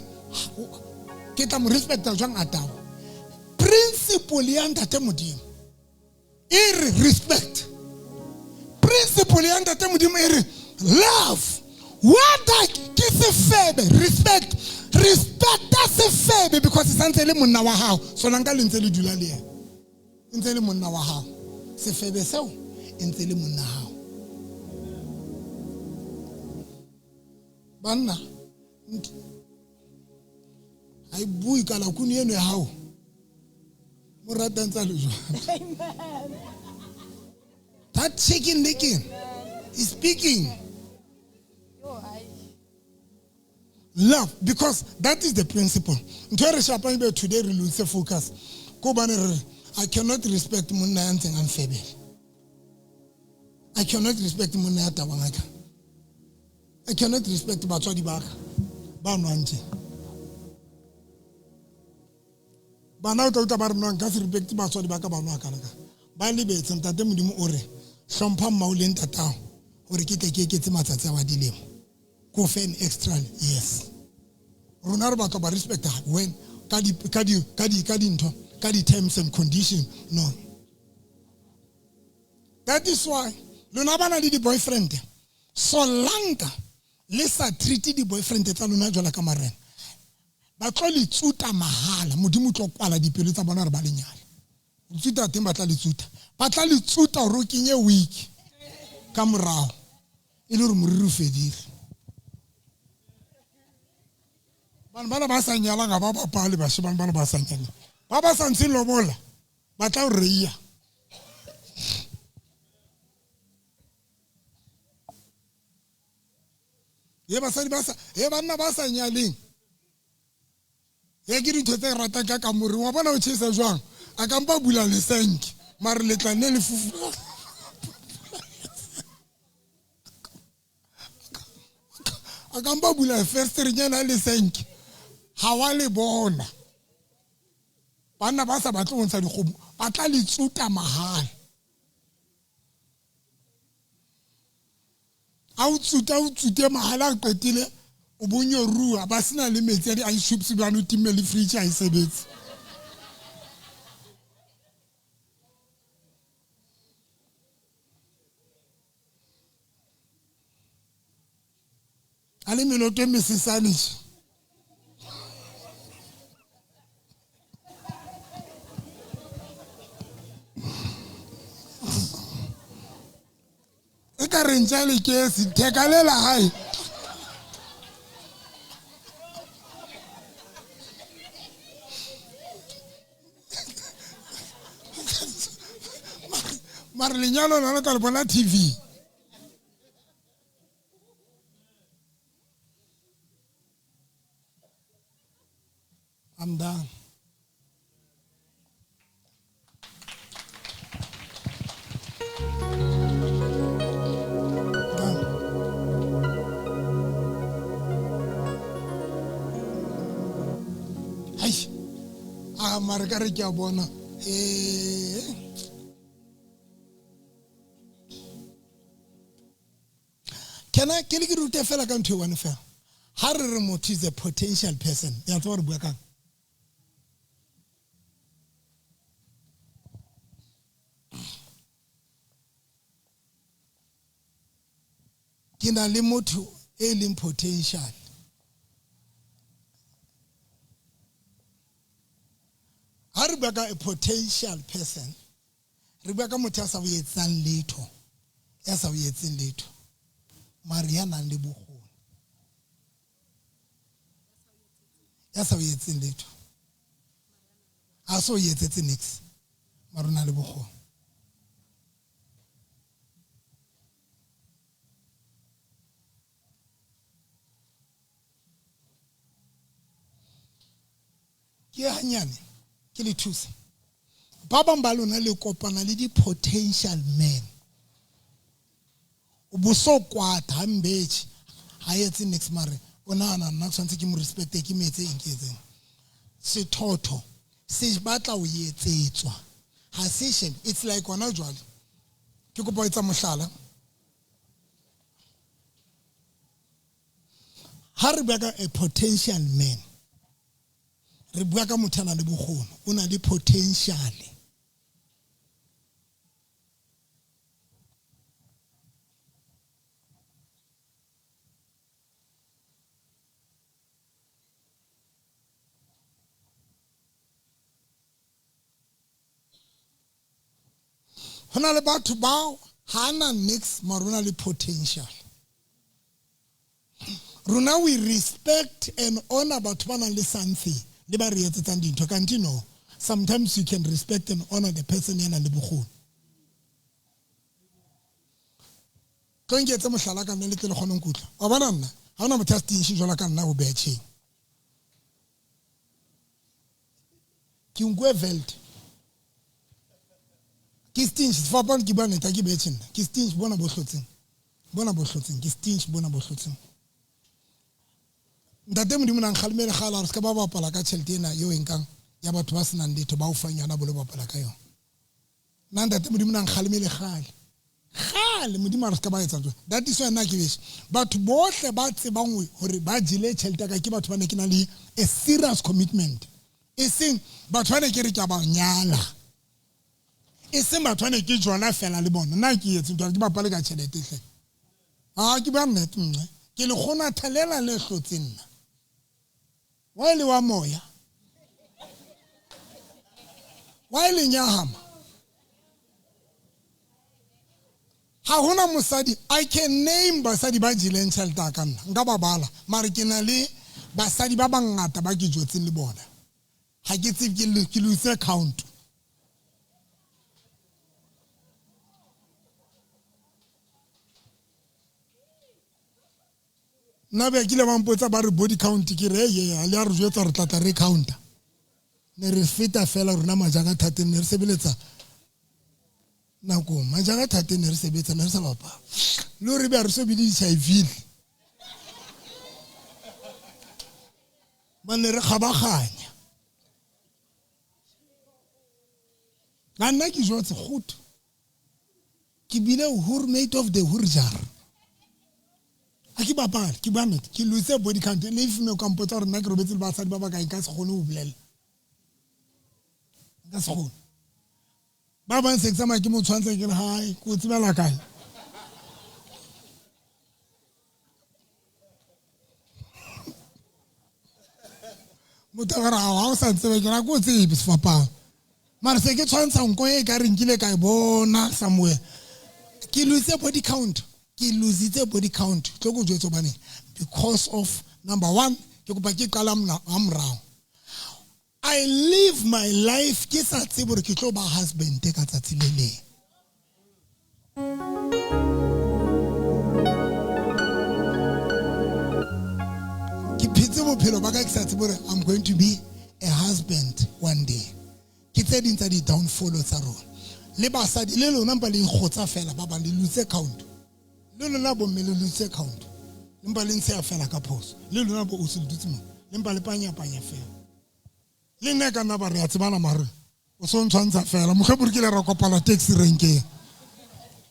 ke tla mo respecta jwang a tao. Principle ya Ntate Modimo e re respect. Principle ya Ntate Modimo e re love. Whether ke sefebe, respect. Respecta sefebe because e santse le monna wa hao. Sona nka le ntse le dula le yena. E ntse le monna wa hao. Sefebe seo e ntse le monna hao. Banna ha e bue ka lakuni eno ya hao. Mo ratang tsa le jwang. Amen. That chicken licking is speaking. Love, because that is the principle. Ntho e re shapang ebe today re lose focus. Ko hobane re re, I cannot respect monna ya ntseng a mfebela. I cannot respect monna ya tabang a ka. I cannot respect batswadi ba ka ba nwang tje. Bana o tla utlwa ba re no nka se respect batswadi ba ka ba nwa kana ka. Ba lebetse ntate Modimo o re hlompha mmao le ntatao hore ke tle ke eketse matsatsi a wa dilemo. Ko fe an extra yes. Rona re batla ba respect when ka di ka di ka di ka dintho ka di terms and conditions. No. That is why lona ba na le di boyfriend solanka le sa treat di boyfriend tsa lona jwalo ka marena. Ba tlo le tsuta mahala. Modimo o tlo kwala dipelo tsa bona hore ba le nyale. O tsuta teng ba tla le tsuta. Ba tla le tsuta hore o kenye wig ka morao e le hore moriri o fedile. Bana bana ba sa nyalang ha ba bapale bashemane bana ba sa nyalang. Ba ba sa ntsheng lobola ba tla o reia. Ye basadi ba sa, ye banna ba sa nyaleng. Ye ke dintho tse ratang ka kamoreng. Wa bona o tjhesa jwang? A ka mpa bula lesenke, mare le tla nne le fufu. A ka mpa bula fenseterenyana lesenke. Ha wa le bona. Banna ba sa batle ho ntsha dikgomo, ba tla le tsuta mahala. A o tsuta, o tsute mahala a qetile, o bo nyoruwa, ba sena le metsi a di-ice cubes bane o timme le fridge ha e sebetse. A le meloto e mesesane tje. E ka re ntja le kesi, theka le la hae. Mare lenyalo lona ka le bona TV. I'm done. Hai. A mare ka re ke a bona. Can I ke le ke rute fela ka ntho e one fela. Ha re re motho is a potential person. Ya tswa re bua kang? Ke na le motho e leng potential. Ha re bua ka a potential person, re bua ka motho ya sa o etsang letho, ya sa o etseng letho, mare ya nang le bokgoni. Ya sa o etseng letho. A so etsetse niks, mare o na le bokgoni. Ke hanyane ke le thusa. Ba bang ba lona le kopana le di-potential men. O bo so kwata ha mbetjhe, ha etse niks mare o nahana nna tshwantse ke mo respecte, ke mo etse eng ke etseng. Sethotho se batla ho etsetswa. Ha se shebe, it's like hona jwale. Ke kopa ho etsa mohlala. Ha re bua ka a potential man, re bua ka motho a nang le bokgoni, o na le potential. Ho na le batho bao ha na nix mara o na le potential. Rona we respect and honor batho ba nang le something le ba re etsetsang dintho. Kanti no, sometimes you can respect and honor the person ya nang le bokgoni. Tlo nketse mohlala ka nna le tle le kgone ho nkutlwa. Wa bona nna Ha hona motho a stingy jwalo ka nna ho betjheng. Ke nkuwe veld. Ke stingy, sefapano ke bua nnete, ha ke betjhe nna. Ke stingy bona bo hlotseng. Bona bo hlotseng, ke stingy bona bo hlotseng. Ntate Modimo na nkgalemele kgale a re se ka ba bapala ka tjhelete ena eo e nkang ya batho ba senang letho ba o fang yona bo lo bapala ka yona. Nna ntate Modimo na nkgalemele kgale. Kgale Modimo a re se ka ba etsa jwalo. That is why nna ke betjhe. Batho bohle ba tsebang hore ba jele tjhelete ya ka ke batho ba ne ke na le a serious commitment. E seng batho ba ne ke re ke a ba nyala. E seng batho ba ne ke jola fela le bona. Nna ke etse ntho ke bapale ka tjhelete hle. A ke bua nnete mme. Ke le kgonatha lela le hlotseng nna. Wa e le wa moya. Wa e le nyahama. Ha hona mosadi, I can name basadi ba jeleng tjhelete ya ka nna. Nka ba bala. Mare ke na le basadi ba bangata ba ke jotseng le bona. Ha ke tsebe ke lose count. Nna be kile ba mpotsa ba re body count ke re ye le a re jwetsa re tlatla re counter. Ne re feta fela rona majaka thateng ne re sebeletsa nakong majaka thateng ne re sebetsa ne re sa bapala. Le hore be a re so bile HIV. Ba ne re kgabaganya. Ka nna ke jwetse kgotho. Ke bile hurmate of the hurjar. A ke bapale, ke bua nnete. Ke lose body count. Le if me ka mpotsa hore nna ke robetse le basadi ba bakae nka se kgone ho bolela. Nka se kgone. Ba bang se ke tsamaya ke mo tshwantsha ke re hai, ke o tsebela kae? Motho a re ha o sa ntsebe ke ra ko tsebe sefapano. Mara se ke tshwantsha nko e ka reng kile ka e bona somewhere. Ke lose body count. Ke lositse body count. Tlo go jwetsa hobane because of number 1 ke kopa ke qala ha morao. I live my life ke sa tsebe hore ke tlo ba husband ka tsatsi le leng. Ke phetse bophelo ba ka ke sa tsebe hore I'm going to be a husband one day. Ke tse ding tsa di-downfall tsa rona. Le basadi le lona mpa le ikgotsa fela ba bang le lose count. Le lona bomme le lose count. Le mpa le ntsheya fela ka phoso. Le lona bo o se le dutse mo. Le mpa le panya-panya fela. Le nna ka nna ba re a tsebana mare o so ntshwantsha fela. Mohlomong ke le ra kopana taxi renkeng.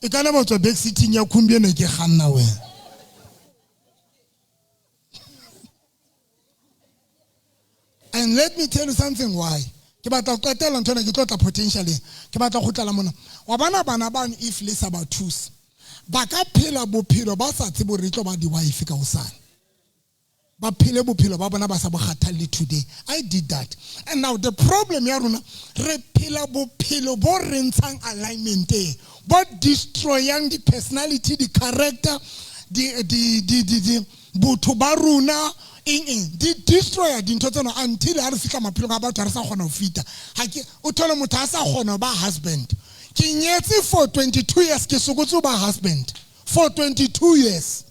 E ka nna ba tswa back seating ya khumbi ene ke kganna wena. And let me tell you something why. Ke batla ho qetella ntho ena, ke tlo tla potentialeng. Ke batla ho kgutlela mona. Wa bona bana bano if le sa ba thuse, ba ka phela bophelo ba sa tsebe hore e tlo ba di-wife ka hosane. Ba phele bophelo ba bona ba sa bo kgathalle today. I did that. And now the problem ya rona, re phela bophelo bo re ntshang alignmenteng, bo destroyang di-personality, di-character, di botho ba rona, eng eng di destroya dintho tsena until ha re fihla maphelong a batho ha re sa kgona ho fita. Ha ke o thole motho a sa kgona ho ba husband. Ke nyetse for 22 years, ke sokotse ho ba husband for 22 years.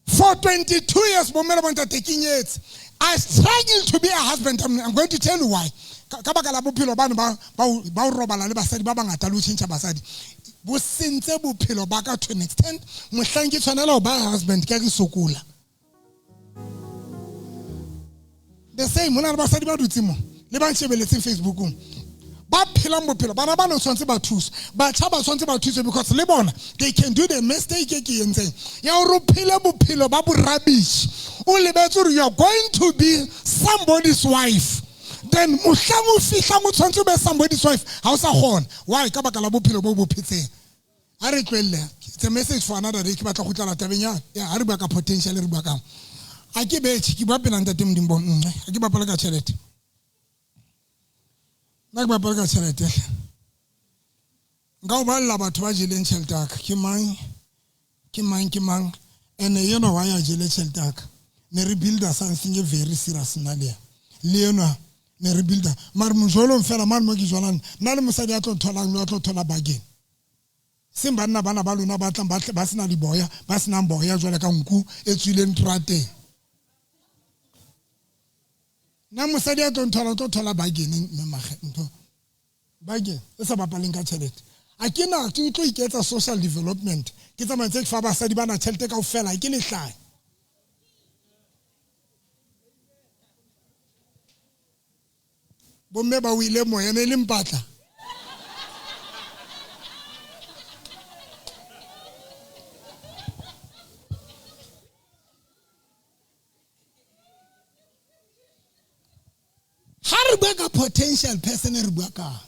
For 22 years, bomme le bontate ke nyetse. I struggle to be a husband. I'm going to tell you why. Ka baka la bophelo bano ba o robala le basadi ba bangata le ho tjhentjha basadi. Bo sentse bophelo ba ka to an extent. Mohlang ke tshwanela ho ba husband ke a ke sokola. The same, hona le basadi ba dutseng mo le ba nshebeletseng Facebookong. Ba phelang bophelo, bana ba no tshwanetse ba thuswe. Batjha ba tshwanetse ba thuswe because le bona they can do the mistake e ke entseng. Ya hore o phele bophelo ba borubbish. O lebetse hore you are going to be somebody's wife. Then mohlang o fihlang o tshwanetse o be somebody's wife, ha o sa kgona. Why? Ka baka la bophelo bo bo phetseng. Ha re tlohelle. It's a message for another day. Ke batla ho kgutlela tabeng ya ha re bua ka potential re bua kang. Ha ke betjhe, ke bua pela ntate Modimo bo. Ha ke bapale ka tjhelete. Nna ke bapale ka tjhelete. Nka o balla batho ba jeleng tjhelete ya ka. Ke mang? Ke mang? Ke mang? Ene enwa wa ya jele tjhelete ya ka. Ne re builder something e very serious nna le yena. Le enwa ne re builder. Mare mojolong fela mane mo ke jwalang, nna le mosadi a tlo tholang le a tlo thola bargain. Seng banna bana ba lona ba tlang ba sena diboya, ba senang boya jwale ka nku e tswileng terateng. Nna mosadi a tlo nthola, o tlo thola bargain mme ntho. Bargain e sa bapaleng ka tjhelete. A ke na ke tlo iketsa social development. Ke tsamaya ntse ke fa basadi bana tjhelete kaofela, ke lehlanya. Bomme ba wile moya ne le mpatla. Ha re bua ka potential person re bua kang?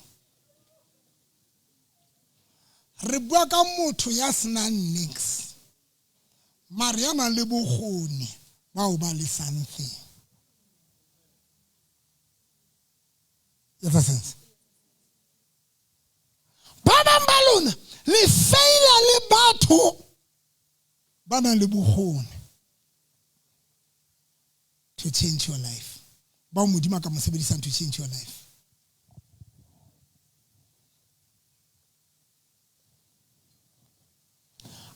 Re bua ka motho ya senang nix, mare ya nang le bokgoni ba ho ba le something. Etsa sense. Ba bang ba lona le feila le batho ba nang le bokgoni to change your life. Bao Modimo a ka mo sebedisang to change your life.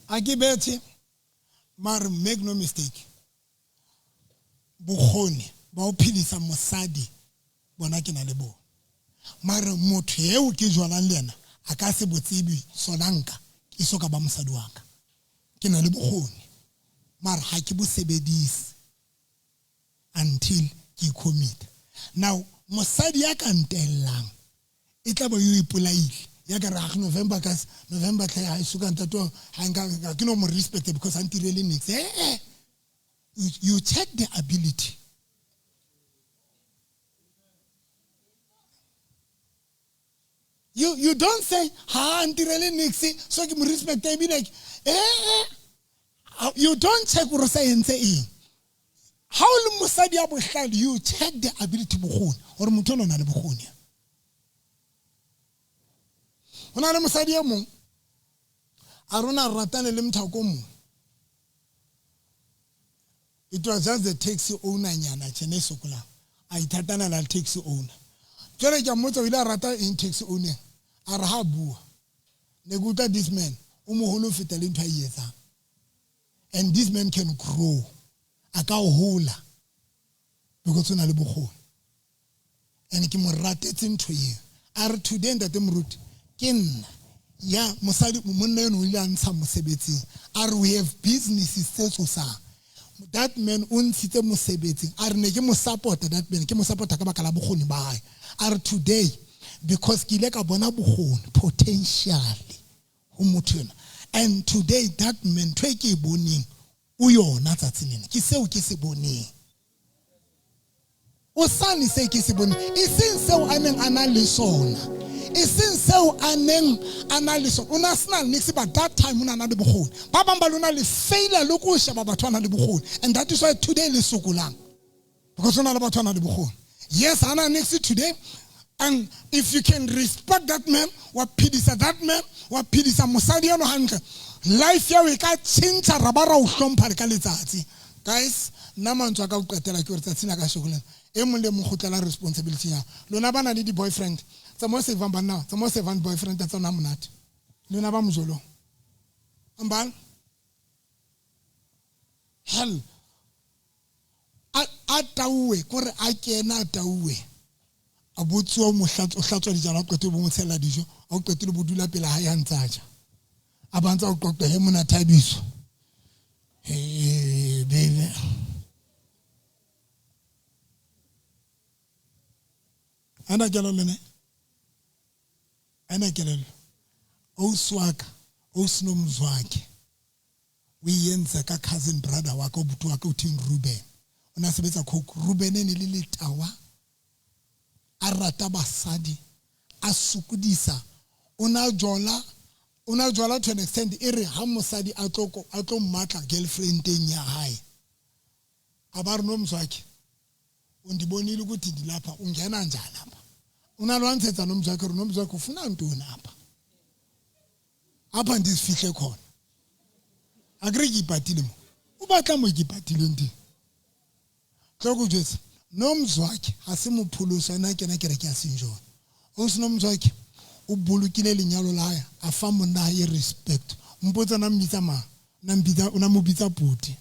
A ke bethe, mare make no mistake. Bokgoni ba ho phedisa mosadi bona ke na le bona. Mare motho eo ke jwalang le yena a ka se botsebe sona nka e so ka ba mosadi wa ka. Ke na le bokgoni mare ha ke bo sebedise until ke commit. Now mosadi ya ka ntellang e tla ba yo ipolaile. Ya ka re ag November ka November tlhe ha e suka ntate ha nka ke no mo respect because ha ntirele nix. You check the ability. You don't say ha ntirele nix so ke mo respect e be like You don't check gore sa entse eng. Ha o le mosadi ya bohlale, you check the ability bokgoni gore motho o na le bokgoni. Ho na le mosadi e mong a rona ratane le mthako mong. It was just the taxi owner nyana tjena e sokolang. A ithatana la taxi owner. Jwale ke a mmotsa o ile a rata eng taxi owner? A re ha bua. Ne ke utlwa this man o moholo ho feta le ntho a e etsang. And this man can grow. A ka hola because o na le bokgoni. And ke mo ratetse ntho eo. A re today ntate Moruti ke nna ya mosadi monna eno o ile a ntsha mosebetsing. A re we have businesses tse tsosang. That man o ntshitse mosebetsing. A re ne ke mo support that man, ke mo support ka baka la bokgoni ba hae. A re today because ke ile ka bona bokgoni potentially ho motho ena. And today that man ntho e ke e boneng o yona tsatsi lena. Ke seo ke se boneng. O sane se ke se boneng. E seng seo a neng a na le sona. E seng seo a neng a na le sona. O na sena niks but that time o na na le bokgoni. Ba bang ba lona le faila le ko sheba batho ba na le bokgoni. And that is why today le sokolang. Because o na le batho ba na le bokgoni. Yes, ana niks today. And if you can respect that man, wa phedisa that man, wa phedisa mosadi eno hantle, life ya o e ka tjhentjha ra ba ra o hlompha le ka letsatsi. Guys, nna mantswe a ka o qetela ke hore tsatsi la ka sheko lena e mong le mong kgutlela responsibility ya lona ba na le di-boyfriend. Tsa mo savang banna, tsa mo savang boyfriend tsa tsona monate. Lona ba mojolong. Ambal. Hell. A tauwe kore a kena a tauwe. A botsuwa mo hlatswa dijalo a qetile bo mo tshela dijo, a qetile bo dula pele ha ya ntsa ja. A ba ntsa o qoqele mona Thabiso. Hey baby. Ana kelello ne? Ana kelello. Ausi wa ka, ausi Nomzwakhe. O e entse ka cousin brother wa ka, obuti wa ka o thweng Ruben. O ne a sebetsa Coke. Ruben e ne le letawa. A rata basadi, a sokodisa. O na jola, o na jola to an extent e re ha mosadi a tlo a tlo mmatla girlfriendeng ya hae. A ba re Nomzwakhe, o ndibonile ukuthi ndilapha, ungena njani apha? O na lwantshetsa Nomzwakhe hore Nomzwakhe ufuna ntoni apha? Apha ndizifihle khona. Akere ke ipatile mo. O batla mo ke ipatileng teng. Tlo ko jwetsa, Nomzwakhe ha se mopholoso, ena kena kereke ya St. John. Ausi Nomzwakhe O bolokile lenyalo la hae, a fa monna hae respect. Mpotsa na mmitsa mang? Na mbitsa o na mo bitsa puti.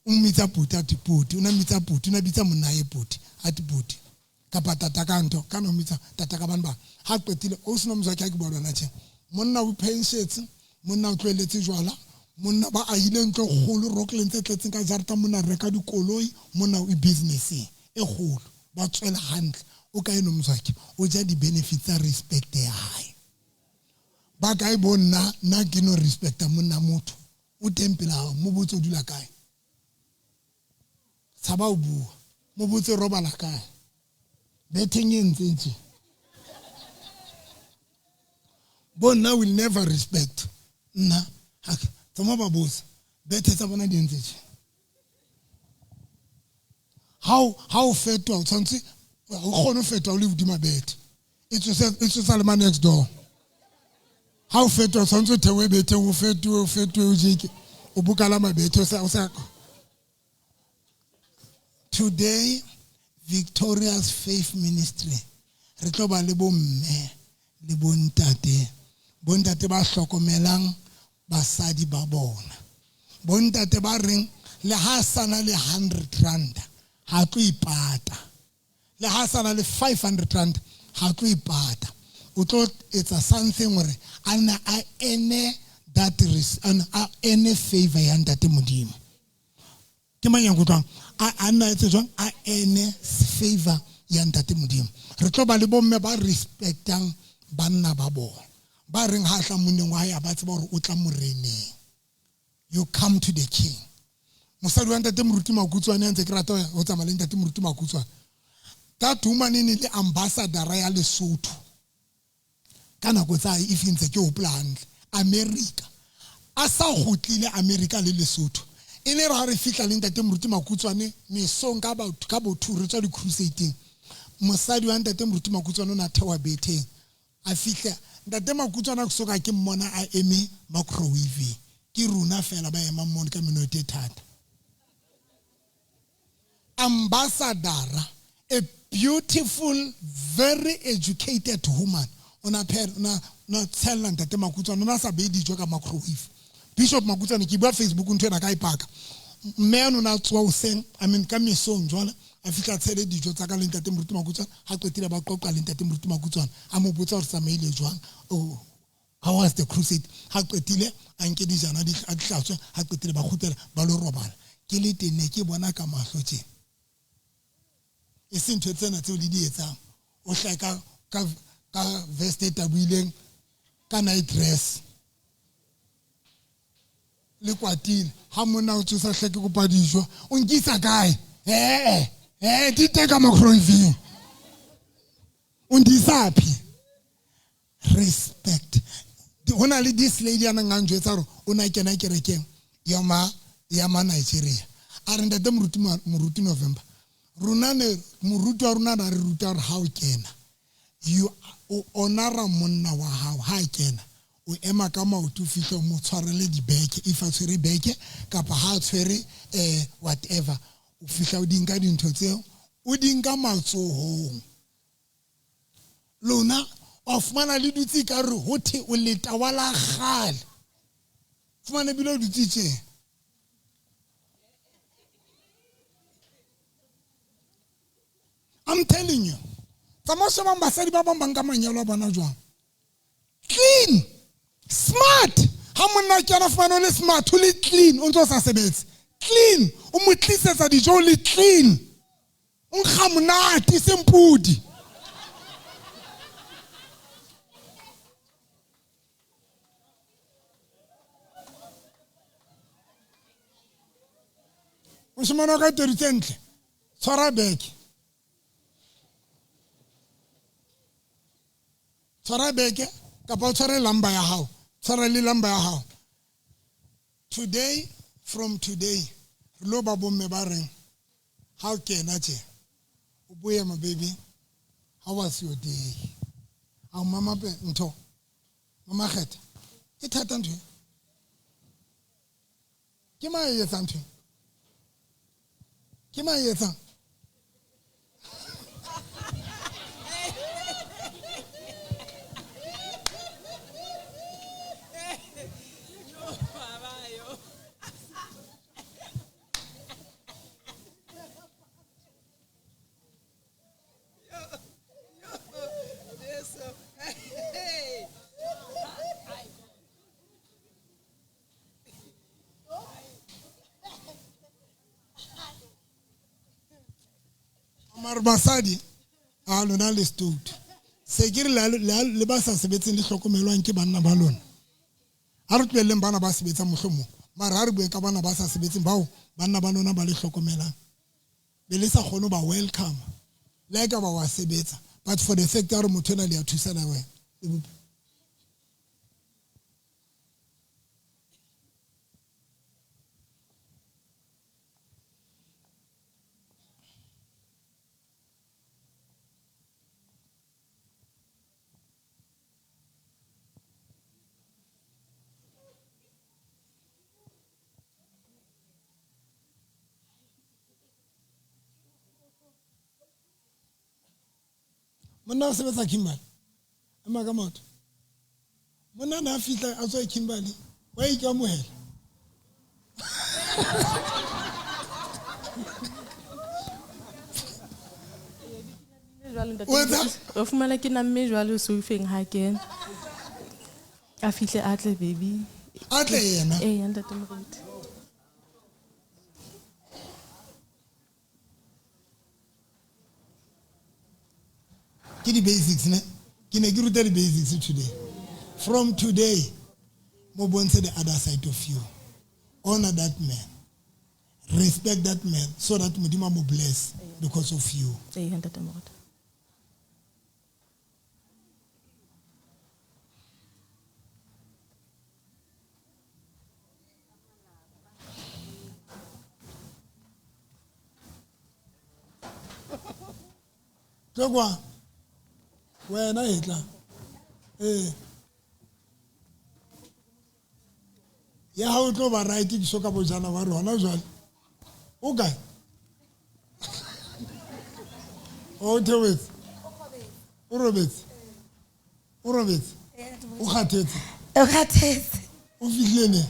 O mmitsa puti a ti puti, o na mmitsa puti, o na bitsa monna hae puti, a ti puti. Kapa tata ka ntho, kana o mmitsa tata ka bana ba. Ha qetile o sino mzwa ke bua lona tje. Monna o penshetse, monna o tlohelletse jwala, monna ba ahile ntlo e kgolo Rockland tse tletseng ka jarata, monna reka dikoloi, monna o business e kgolo, ba tswela hantle. O kae no mzwaki? O ja di-benefits tsa respect ya hae. Ba kae bo nna, nna ke no respecta monna motho. O teng pela hao, mo botse o dula kae. Tshaba o bua, mo botse robala kae. Betheng e ntse ntse. Bo nna will never respect. Nna, ha tsamaya ba botsa. Bethe tsa bona di ntse tje. Ha o fetoha, o tshwanetse o kgone ho fetoha o le hodima bethe. E tsosa le ma next door. Ha o fetoha, o tshwanetse o theohe bethe, o fetohe, o fetohe, o jeke. O bokala mabethe, o sa. Today, Victorious Faith Ministry, re tlo ba le bomme le bontate. Bontate ba hlokomelang basadi ba bona. Bontate ba reng le ha sana le 100 rand ha tlo ipata. Le ha sana le 500 rand ha tlo ipata. O tlo etsa something hore a nne a ene that a ene favor ya Ntate Modimo. Ke mang ya nkutlwang? A nna etse jwang? A ene favor ya Ntate Modimo. Re tlo ba le bomme ba respectang banna ba bona. Ba reng ha tla monneng wa hae a ba tseba hore o tla moreneng. You come to the king. Mosadi wa Ntate Moruti Makutswane a ntse ke rata ho tsamaya le Ntate Moruti Makutswane. That woman e ne le ambassador ya Lesotho. Ka nako tsa hae, if ntse ke hopola hantle, America. A sa kgutlile America le Lesotho. E ne re ha re fihla le Ntate Moruti Makutswane mesong ka batho ka botho re tswa di-crusade-eng. Mosadi wa Ntate Moruti Makutswane o na theoha betheng. A fihla Ntate Makutswane a soka ke mmona a eme microwave. Ke rona fela ba emang mono ka meno e thata. Ambassador, a beautiful, very educated woman. O na na tshella Ntate Makutswane, o na sa behe dijo ka microwave. Bishop Makutswane ke bua Facebook ntho ena ka e paka. Mme o na tswa hoseng, I mean ka mesong jwale, a fihla tshele dijo tsa ka le Ntate Moruti Makutswane, ha qetile ba qoqa le Ntate Moruti Makutswane, a mo botsa hore tsamaile jwang. Oh, how was the crusade? Ha qetile a nke dijana a di hlatswe, ha qetile ba kgutlela ba lo robala. Ke le teng ne ke bona ka mahlo tje. E seng ntho tsena tseo le di etsang. O hlahe ka vest e tabohileng, ka night dress. Le kwatile. Ha monna o tsosa hle ke kopa dijo, o nkisa kae? Di teng ka microwave. O ndisa phi? Respect. Ho na le this lady a neng a njwetsa hore o na kena kerekeng ya ma Nigeria. A re Ntate Moruti November. Rona ne moruti wa rona na re ruta hore ha o kena, you o honora monna wa hao ha kena. O ema ka maoto o fihle o mo tshwarele dibeke, if a tshwere beke kapa ha a tshwere whatever, o fihla o di nka dintho tseo, o di nka matsohong. Lona wa fumana le dutse ka re ho the o leta wa la kgale. Fumana ebile o dutse tje. I'm telling you. Tsamaya o shebang basadi ba bang ba nka manyalo a bona jwang. Clean, smart. Ha monna o kena fumana o le smart, o le clean, o ntse o sa sebetse. Clean, o mo tlisetsa dijo o le clean. O nkga monate, seng pudi. Moshemane wa ka tedu tse ntle, tshwara beke. Tshwara beke kapa o tshware lamba ya hao. Tshwara le lamba ya hao. Today, from today, re lo ba bomme ba reng, ha o kena tje, o boye ma baby, how was your day? Ao mama pe ntho, mama kgetha, e thata ntho e? Ke mang e etsang ntho e? Ke mang e etsang? Mare basadi a lona le stout. Se ke re le ba sa sebetseng le hlokomelwang ke banna ba lona. Ha re tlohelleng bana ba sebetsang mohlomong. Mara ha re bue ka bana ba sa sebetseng bao banna ba lona ba le hlokomelang. Be le sa kgone ba welcome. Le ha ekaba wa sebetsa. But for the fact ya hore motho ena le ya thusana wena. Monna o sebetsa Kimberley. Ema ka maoto. Monna na fihla a tswa Kimberley, wa ikamohela. O fumana ke namme jwalo soufeng ha kena. A fihle a tle baby. A tle yena. Eh, ntate Moruti. Ke di basics ne? Ke ne ke ruta di basics today. From today, mo bontshe the other side of you. Honor that man. Respect that man so that Modimo mo bless because of you. Eh, ntate Moruti. Tlo kwa. Wena e tla. Ya ha o tlo ba right ke so ka bojana wa rona jwale. O kae? O theoetse. O robetse. O robetse. O kgathetse. O kgathetse. O fihlile ne?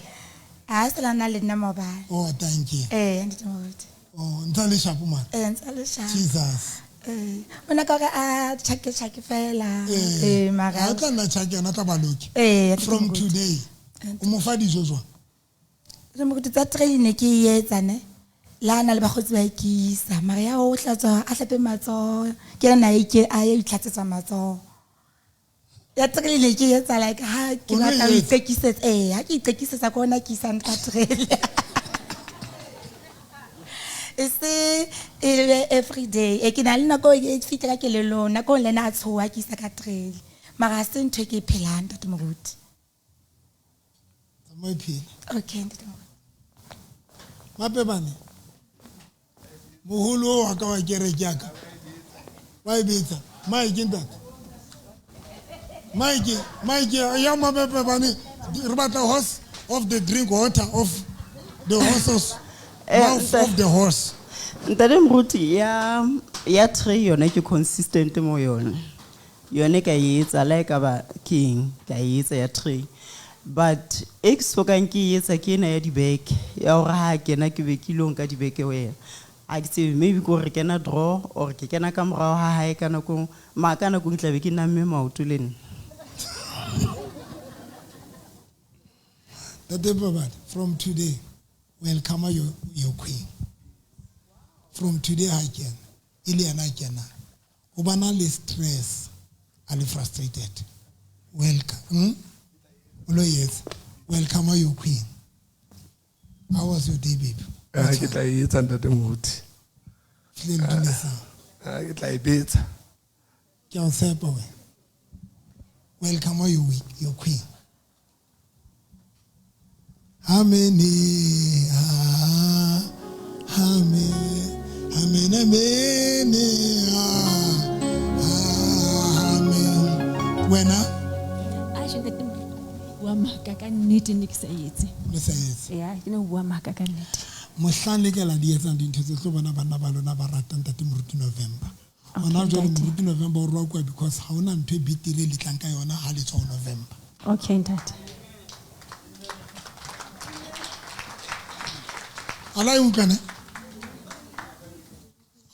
Ha se la na le nna maobane. Oh, thank you. Eh, ntate Moruti. Oh, ntsa le shapo man. Eh, ntsa le shapo. Jesus. O na ka hore a tjhake tjhake fela. Eh, mara. Ha tla nna tjhake yona tla ba loke. Eh, from today. O mo fa dijo jwang? Re mo tsa train ke e etsa ne. La na le bakgotsi ba ikisa. Mara ya o hlatswa a hlape matsoho. Ke yena a ke a ya itlhatsetsa matsoho. Ya train ke etsa like ha ke batla ho iqekisetsa. Eh, ha ke iqekisetsa ke ona ke isang ka train. E se every day. E ke na le nako e fihla ka kelellong, nako le nna a tshoha ke isa ka trail. Mara ha se ntho e ke e phelang ntate Moruti. Tsamaya phela. Okay, ntate Moruti. Mapebane. Moholo wa ka wa kereke ya ka. Wa e betsa. Mike ntate. Mike, Mike ya mapebane re batla horse of the drink water of the horses. Mouth of the horse. Ntate Moruti ya tray yona ke consistent mo yona. Yone ka e etsa la e ka ba king ka e etsa ya tray. But e ke sokang ke e etsa ke ena ya dibeke ya hore ha kena ke be ke lo nka dibeke ho yena. A ke tsebe maybe ke hore kena draw or ke kena ka morao ha hae ka nako ma ka nako ke tla be ke namme maoto le nna. Ntate Babane, from today welcome your queen. From today I can. Ile yena kena. O bana le stress, a le frustrated. Welcome. O lo etsa. Welcome your queen. How was your day, babe? Ke tla e etsa ntate Moruti. Tlile le dumedisa. Ke tla e betsa. Ke a o tshepa wena. Welcome your queen. Amen. Amen. Amen. Amen. Amen. Wena? A je ntate bua maka ka nnete ne ke sa etse. Ne sa etse. Ya, ke ne bua maka ka nnete. Mohlang le ke la di etsang dintho tse tlo bona banna ba lona ba ratang ntate Moruti November. Hona jwale Moruti November o rwa kwa because ha hona ntho e betere le tlang ka yona ha le tswa November. Okay, ntate. Ala e utlwa ne?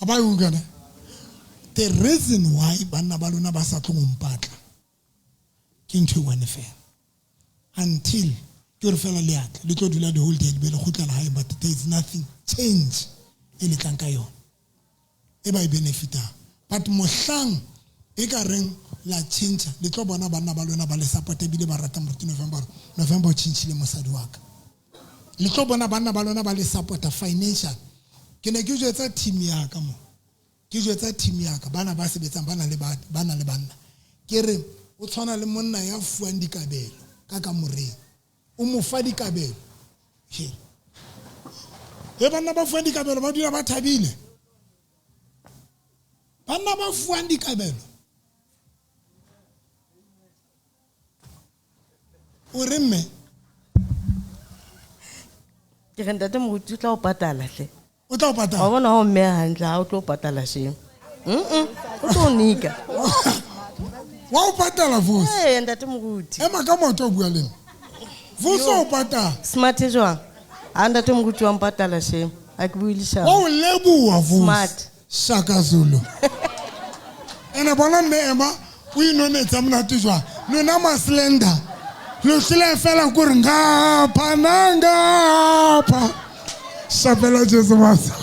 A ba e utlwa ne? The reason why banna ba lona ba sa tlo mpatla Ke ntho e one fela. Until ke re fela le atla le tlo dula the whole day le be le kgutlela hae, but there is nothing change e le tlang ka yona e ba e benefitang. But mohlang e ka reng la change, le tlo bona banna ba lona ba le support ebile ba rata moruti November. November o changile mosadi wa ka. Le tlo bona banna ba lona ba le support financial. Ke ne ke jwetsa team ya ka mo. Ke jwetsa team ya ka bana ba sebetsang ba na le banna. Ke re o tshwana le monna ya fuwang dikabelo ka kamoreng. O mo fa dikabelo. He. E banna ba fuwang dikabelo ba dula ba thabile. Banna ba fuwang dikabelo. O re mme? Ke re ntate moruti o tla o patala hle. O tla o patala? Wa bona ha o mme hantle ha o tlo patala shame. O tlo nika. Wa o patala Vusi? Eh ntate moruti. Ema ka maoto o bua le nna. Vusi o patala. Smart jwang? Ha ntate moruti wa mpatala shame. Ha ke bue leshano. Wa o leboha Vusi. Smart. Shaka Zulu. Ene bona mme ema o inonetsa monate jwang. Lona ma slender. Lo hlile fela ko re ngapha na ngapha. Shapela Jesu masa.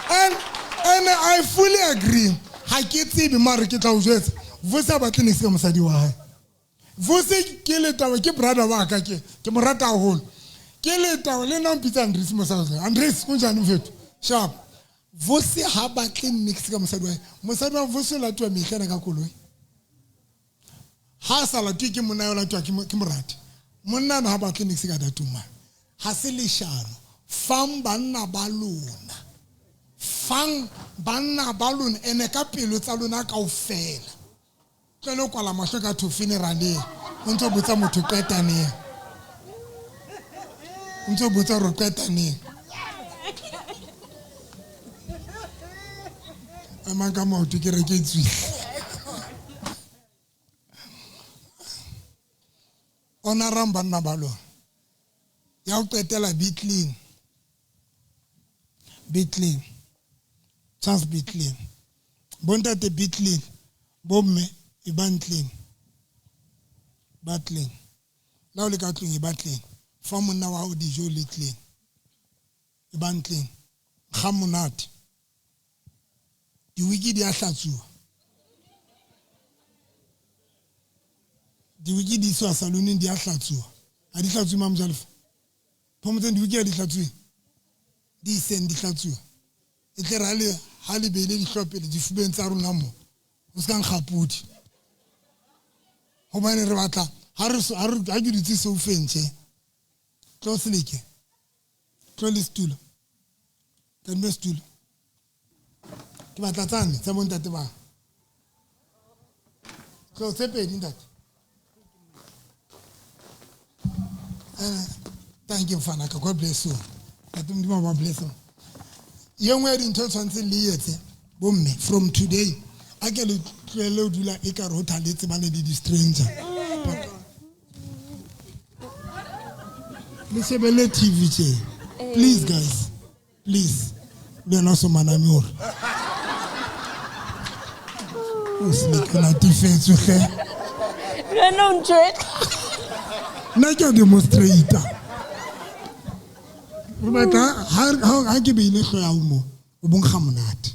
And I fully agree. Ha ke tsebe mare ke tla o jwetsa. Vusi a batle niks ka mosadi wa hae. Vusi ke letaba ke brother wa ka ke mo rata haholo. Ke letaba le nna mpitsa Andres mosadi. Andres kunjani mfethu? Sharp. Vusi ha batle niks ka mosadi wa hae. Mosadi wa Vusi o latuwa mehlana ka koloi. Ha sa latwe ke monna, o latuwa ke morati. Monna ha batle niks ka datuma. Ha se leshano. Fang banna ba lona. Fang banna ba lona ene ka pelo tsa lona kaofela. Tlele kwala mahlo ka tho funeraleng. O ntso botsa motho qetaneng. O ntso botsa re qetaneng. Amang ka maoto ke re ke tswile. Honorang banna ba lona. Ya ho qetela be clean. Be clean. Just be clean. Bontate be clean. Bomme e bang clean. Ba clean. La o le ka tlung e ba clean. Fa monna wa hao dijo le clean. E bang clean. Ga monate. Diwiki di a hlatsuwa. Diwiki di iswa saloneng di a hlatsuwa. Ha di hlatsuwe mamjalefa. Phomotseng diwiki ha di hlatsuwe. Di iseng di hlatsuwa. E tle re ha le beile dihlopele difubeng tsa rona mo. O se ka nkga pudi. Hobane re batla ha ke dutse soufeng tje. Tlo seleke. Tlo le setulo. Tadime setulo. Ke batla tsane tsa bontate ba. Tlo tse pedi ntate. Thank you mfana ka, God bless you. Ntate Modimo ba bless you. Ye nngwe ya dintho tshwantseng le etse bomme from today a ke le tlohelle ho dula ekare ho thaletse bane le di-stranger. Le shebelle TV tje. Please guys, please. Le wena o so maname hore. O se le ke natefetswe hle. Le wena o ntjwetsa. Nna ke a demonstrate. Re batla ha ke beile hlo ya mo o bonkga monate.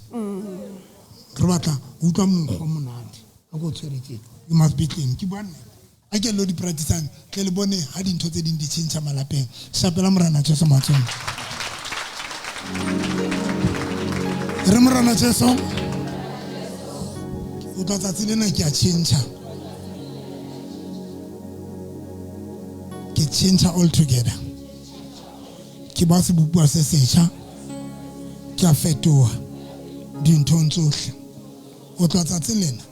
Re batla ho utlwa monkgo monate. Ha ko tshwere tje. You must be clean. Ke bua nnete. A ke lo di practice-ang tle le bone ha dintho tse ding di tjhentjha malapeng. Shapela Morena Jesu matsong. Re Morena Jesu. O tla tsatsi lena ke a tjhentjha. Ke tjhentjha all together. Ke ba sebopuwa se setjha. Ke a fetoha dinthong tsohle. O tla tsatsi lena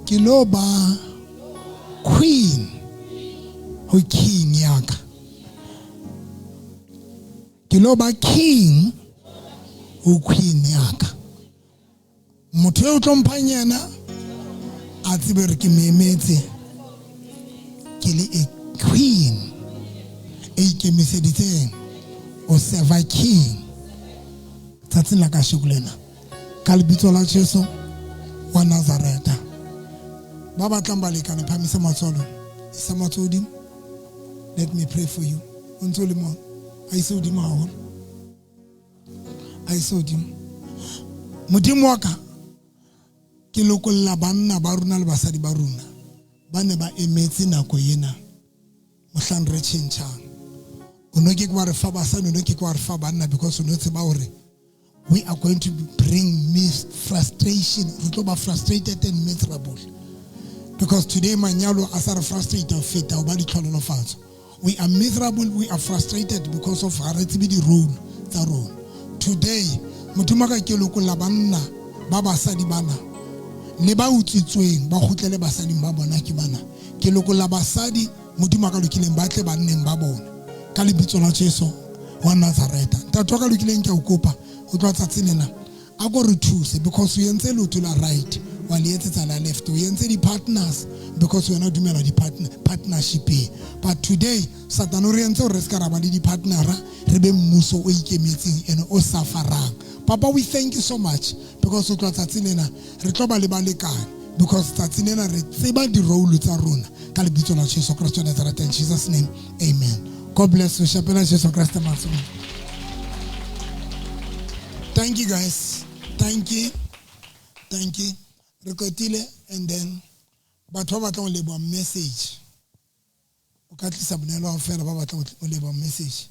ke lo ba queen ho king ya ka. Ke lo ba king ho queen ya ka. Motho eo tlo mphang yena a tsebe hore ke mo emetse ke le a queen e ikemiseditseng o serve king tsatsing la kasheko lena ka lebitso la Jesu wa Nazareta. Ba batlang balekane, phahamisa matsoho a lona. Isa matsoho hodimo. Let me pray for you. O ntse o le mona. A ise hodimo haholo. A ise hodimo. Modimo wa ka, ke lokolla banna ba rona le basadi ba rona ba ne ba emetse nako ena mohlang re tjhentjhang. O no ke ke wa re fa basadi, o no ke ke wa re fa banna, because o no tseba hore we are going to bring frustration. Re tlo ba frustrated and miserable, because today manyalo a sa re frustrate ho feta ho ba ditlhonolofatso. We are miserable, we are frustrated because of ha re tsebe di-role tsa rona. Today Modimo ka ke lokolla banna ba basadi bana le ba utswitsweng ba kgutlele basading ba bona ke bana. Ke lokolla basadi Modimo a ka lokileng ba tle banneng ba bona ka lebitso la Jesu wa Nazareta. Ntate wa ka lokileng, ke a o kopa ho tloha tsatsi lena a ko re thuse, because o entse leoto la right wa le etsetsa la left, o entse di-partners because wena o dumela di-partnershipeng. But today Satan o re entse hore re se ka ra ba le di-partnera, re be mmuso o ikemetseng and o sufferang. Papa, we thank you so much because o tloha tsatsi lena re tlo ba le balekane, because tsatsi lena re tseba di-role tsa rona ka lebitso la Jesu Kreste wa Nazareth. In Jesus name, amen. God bless you. Shapela Jesu Kreste matsoho. Thank you guys, thank you, thank you. Re qetile, and then batho ba batlang ho leboha message, o ka tlisa bonelo fela ba batlang ho leboha message.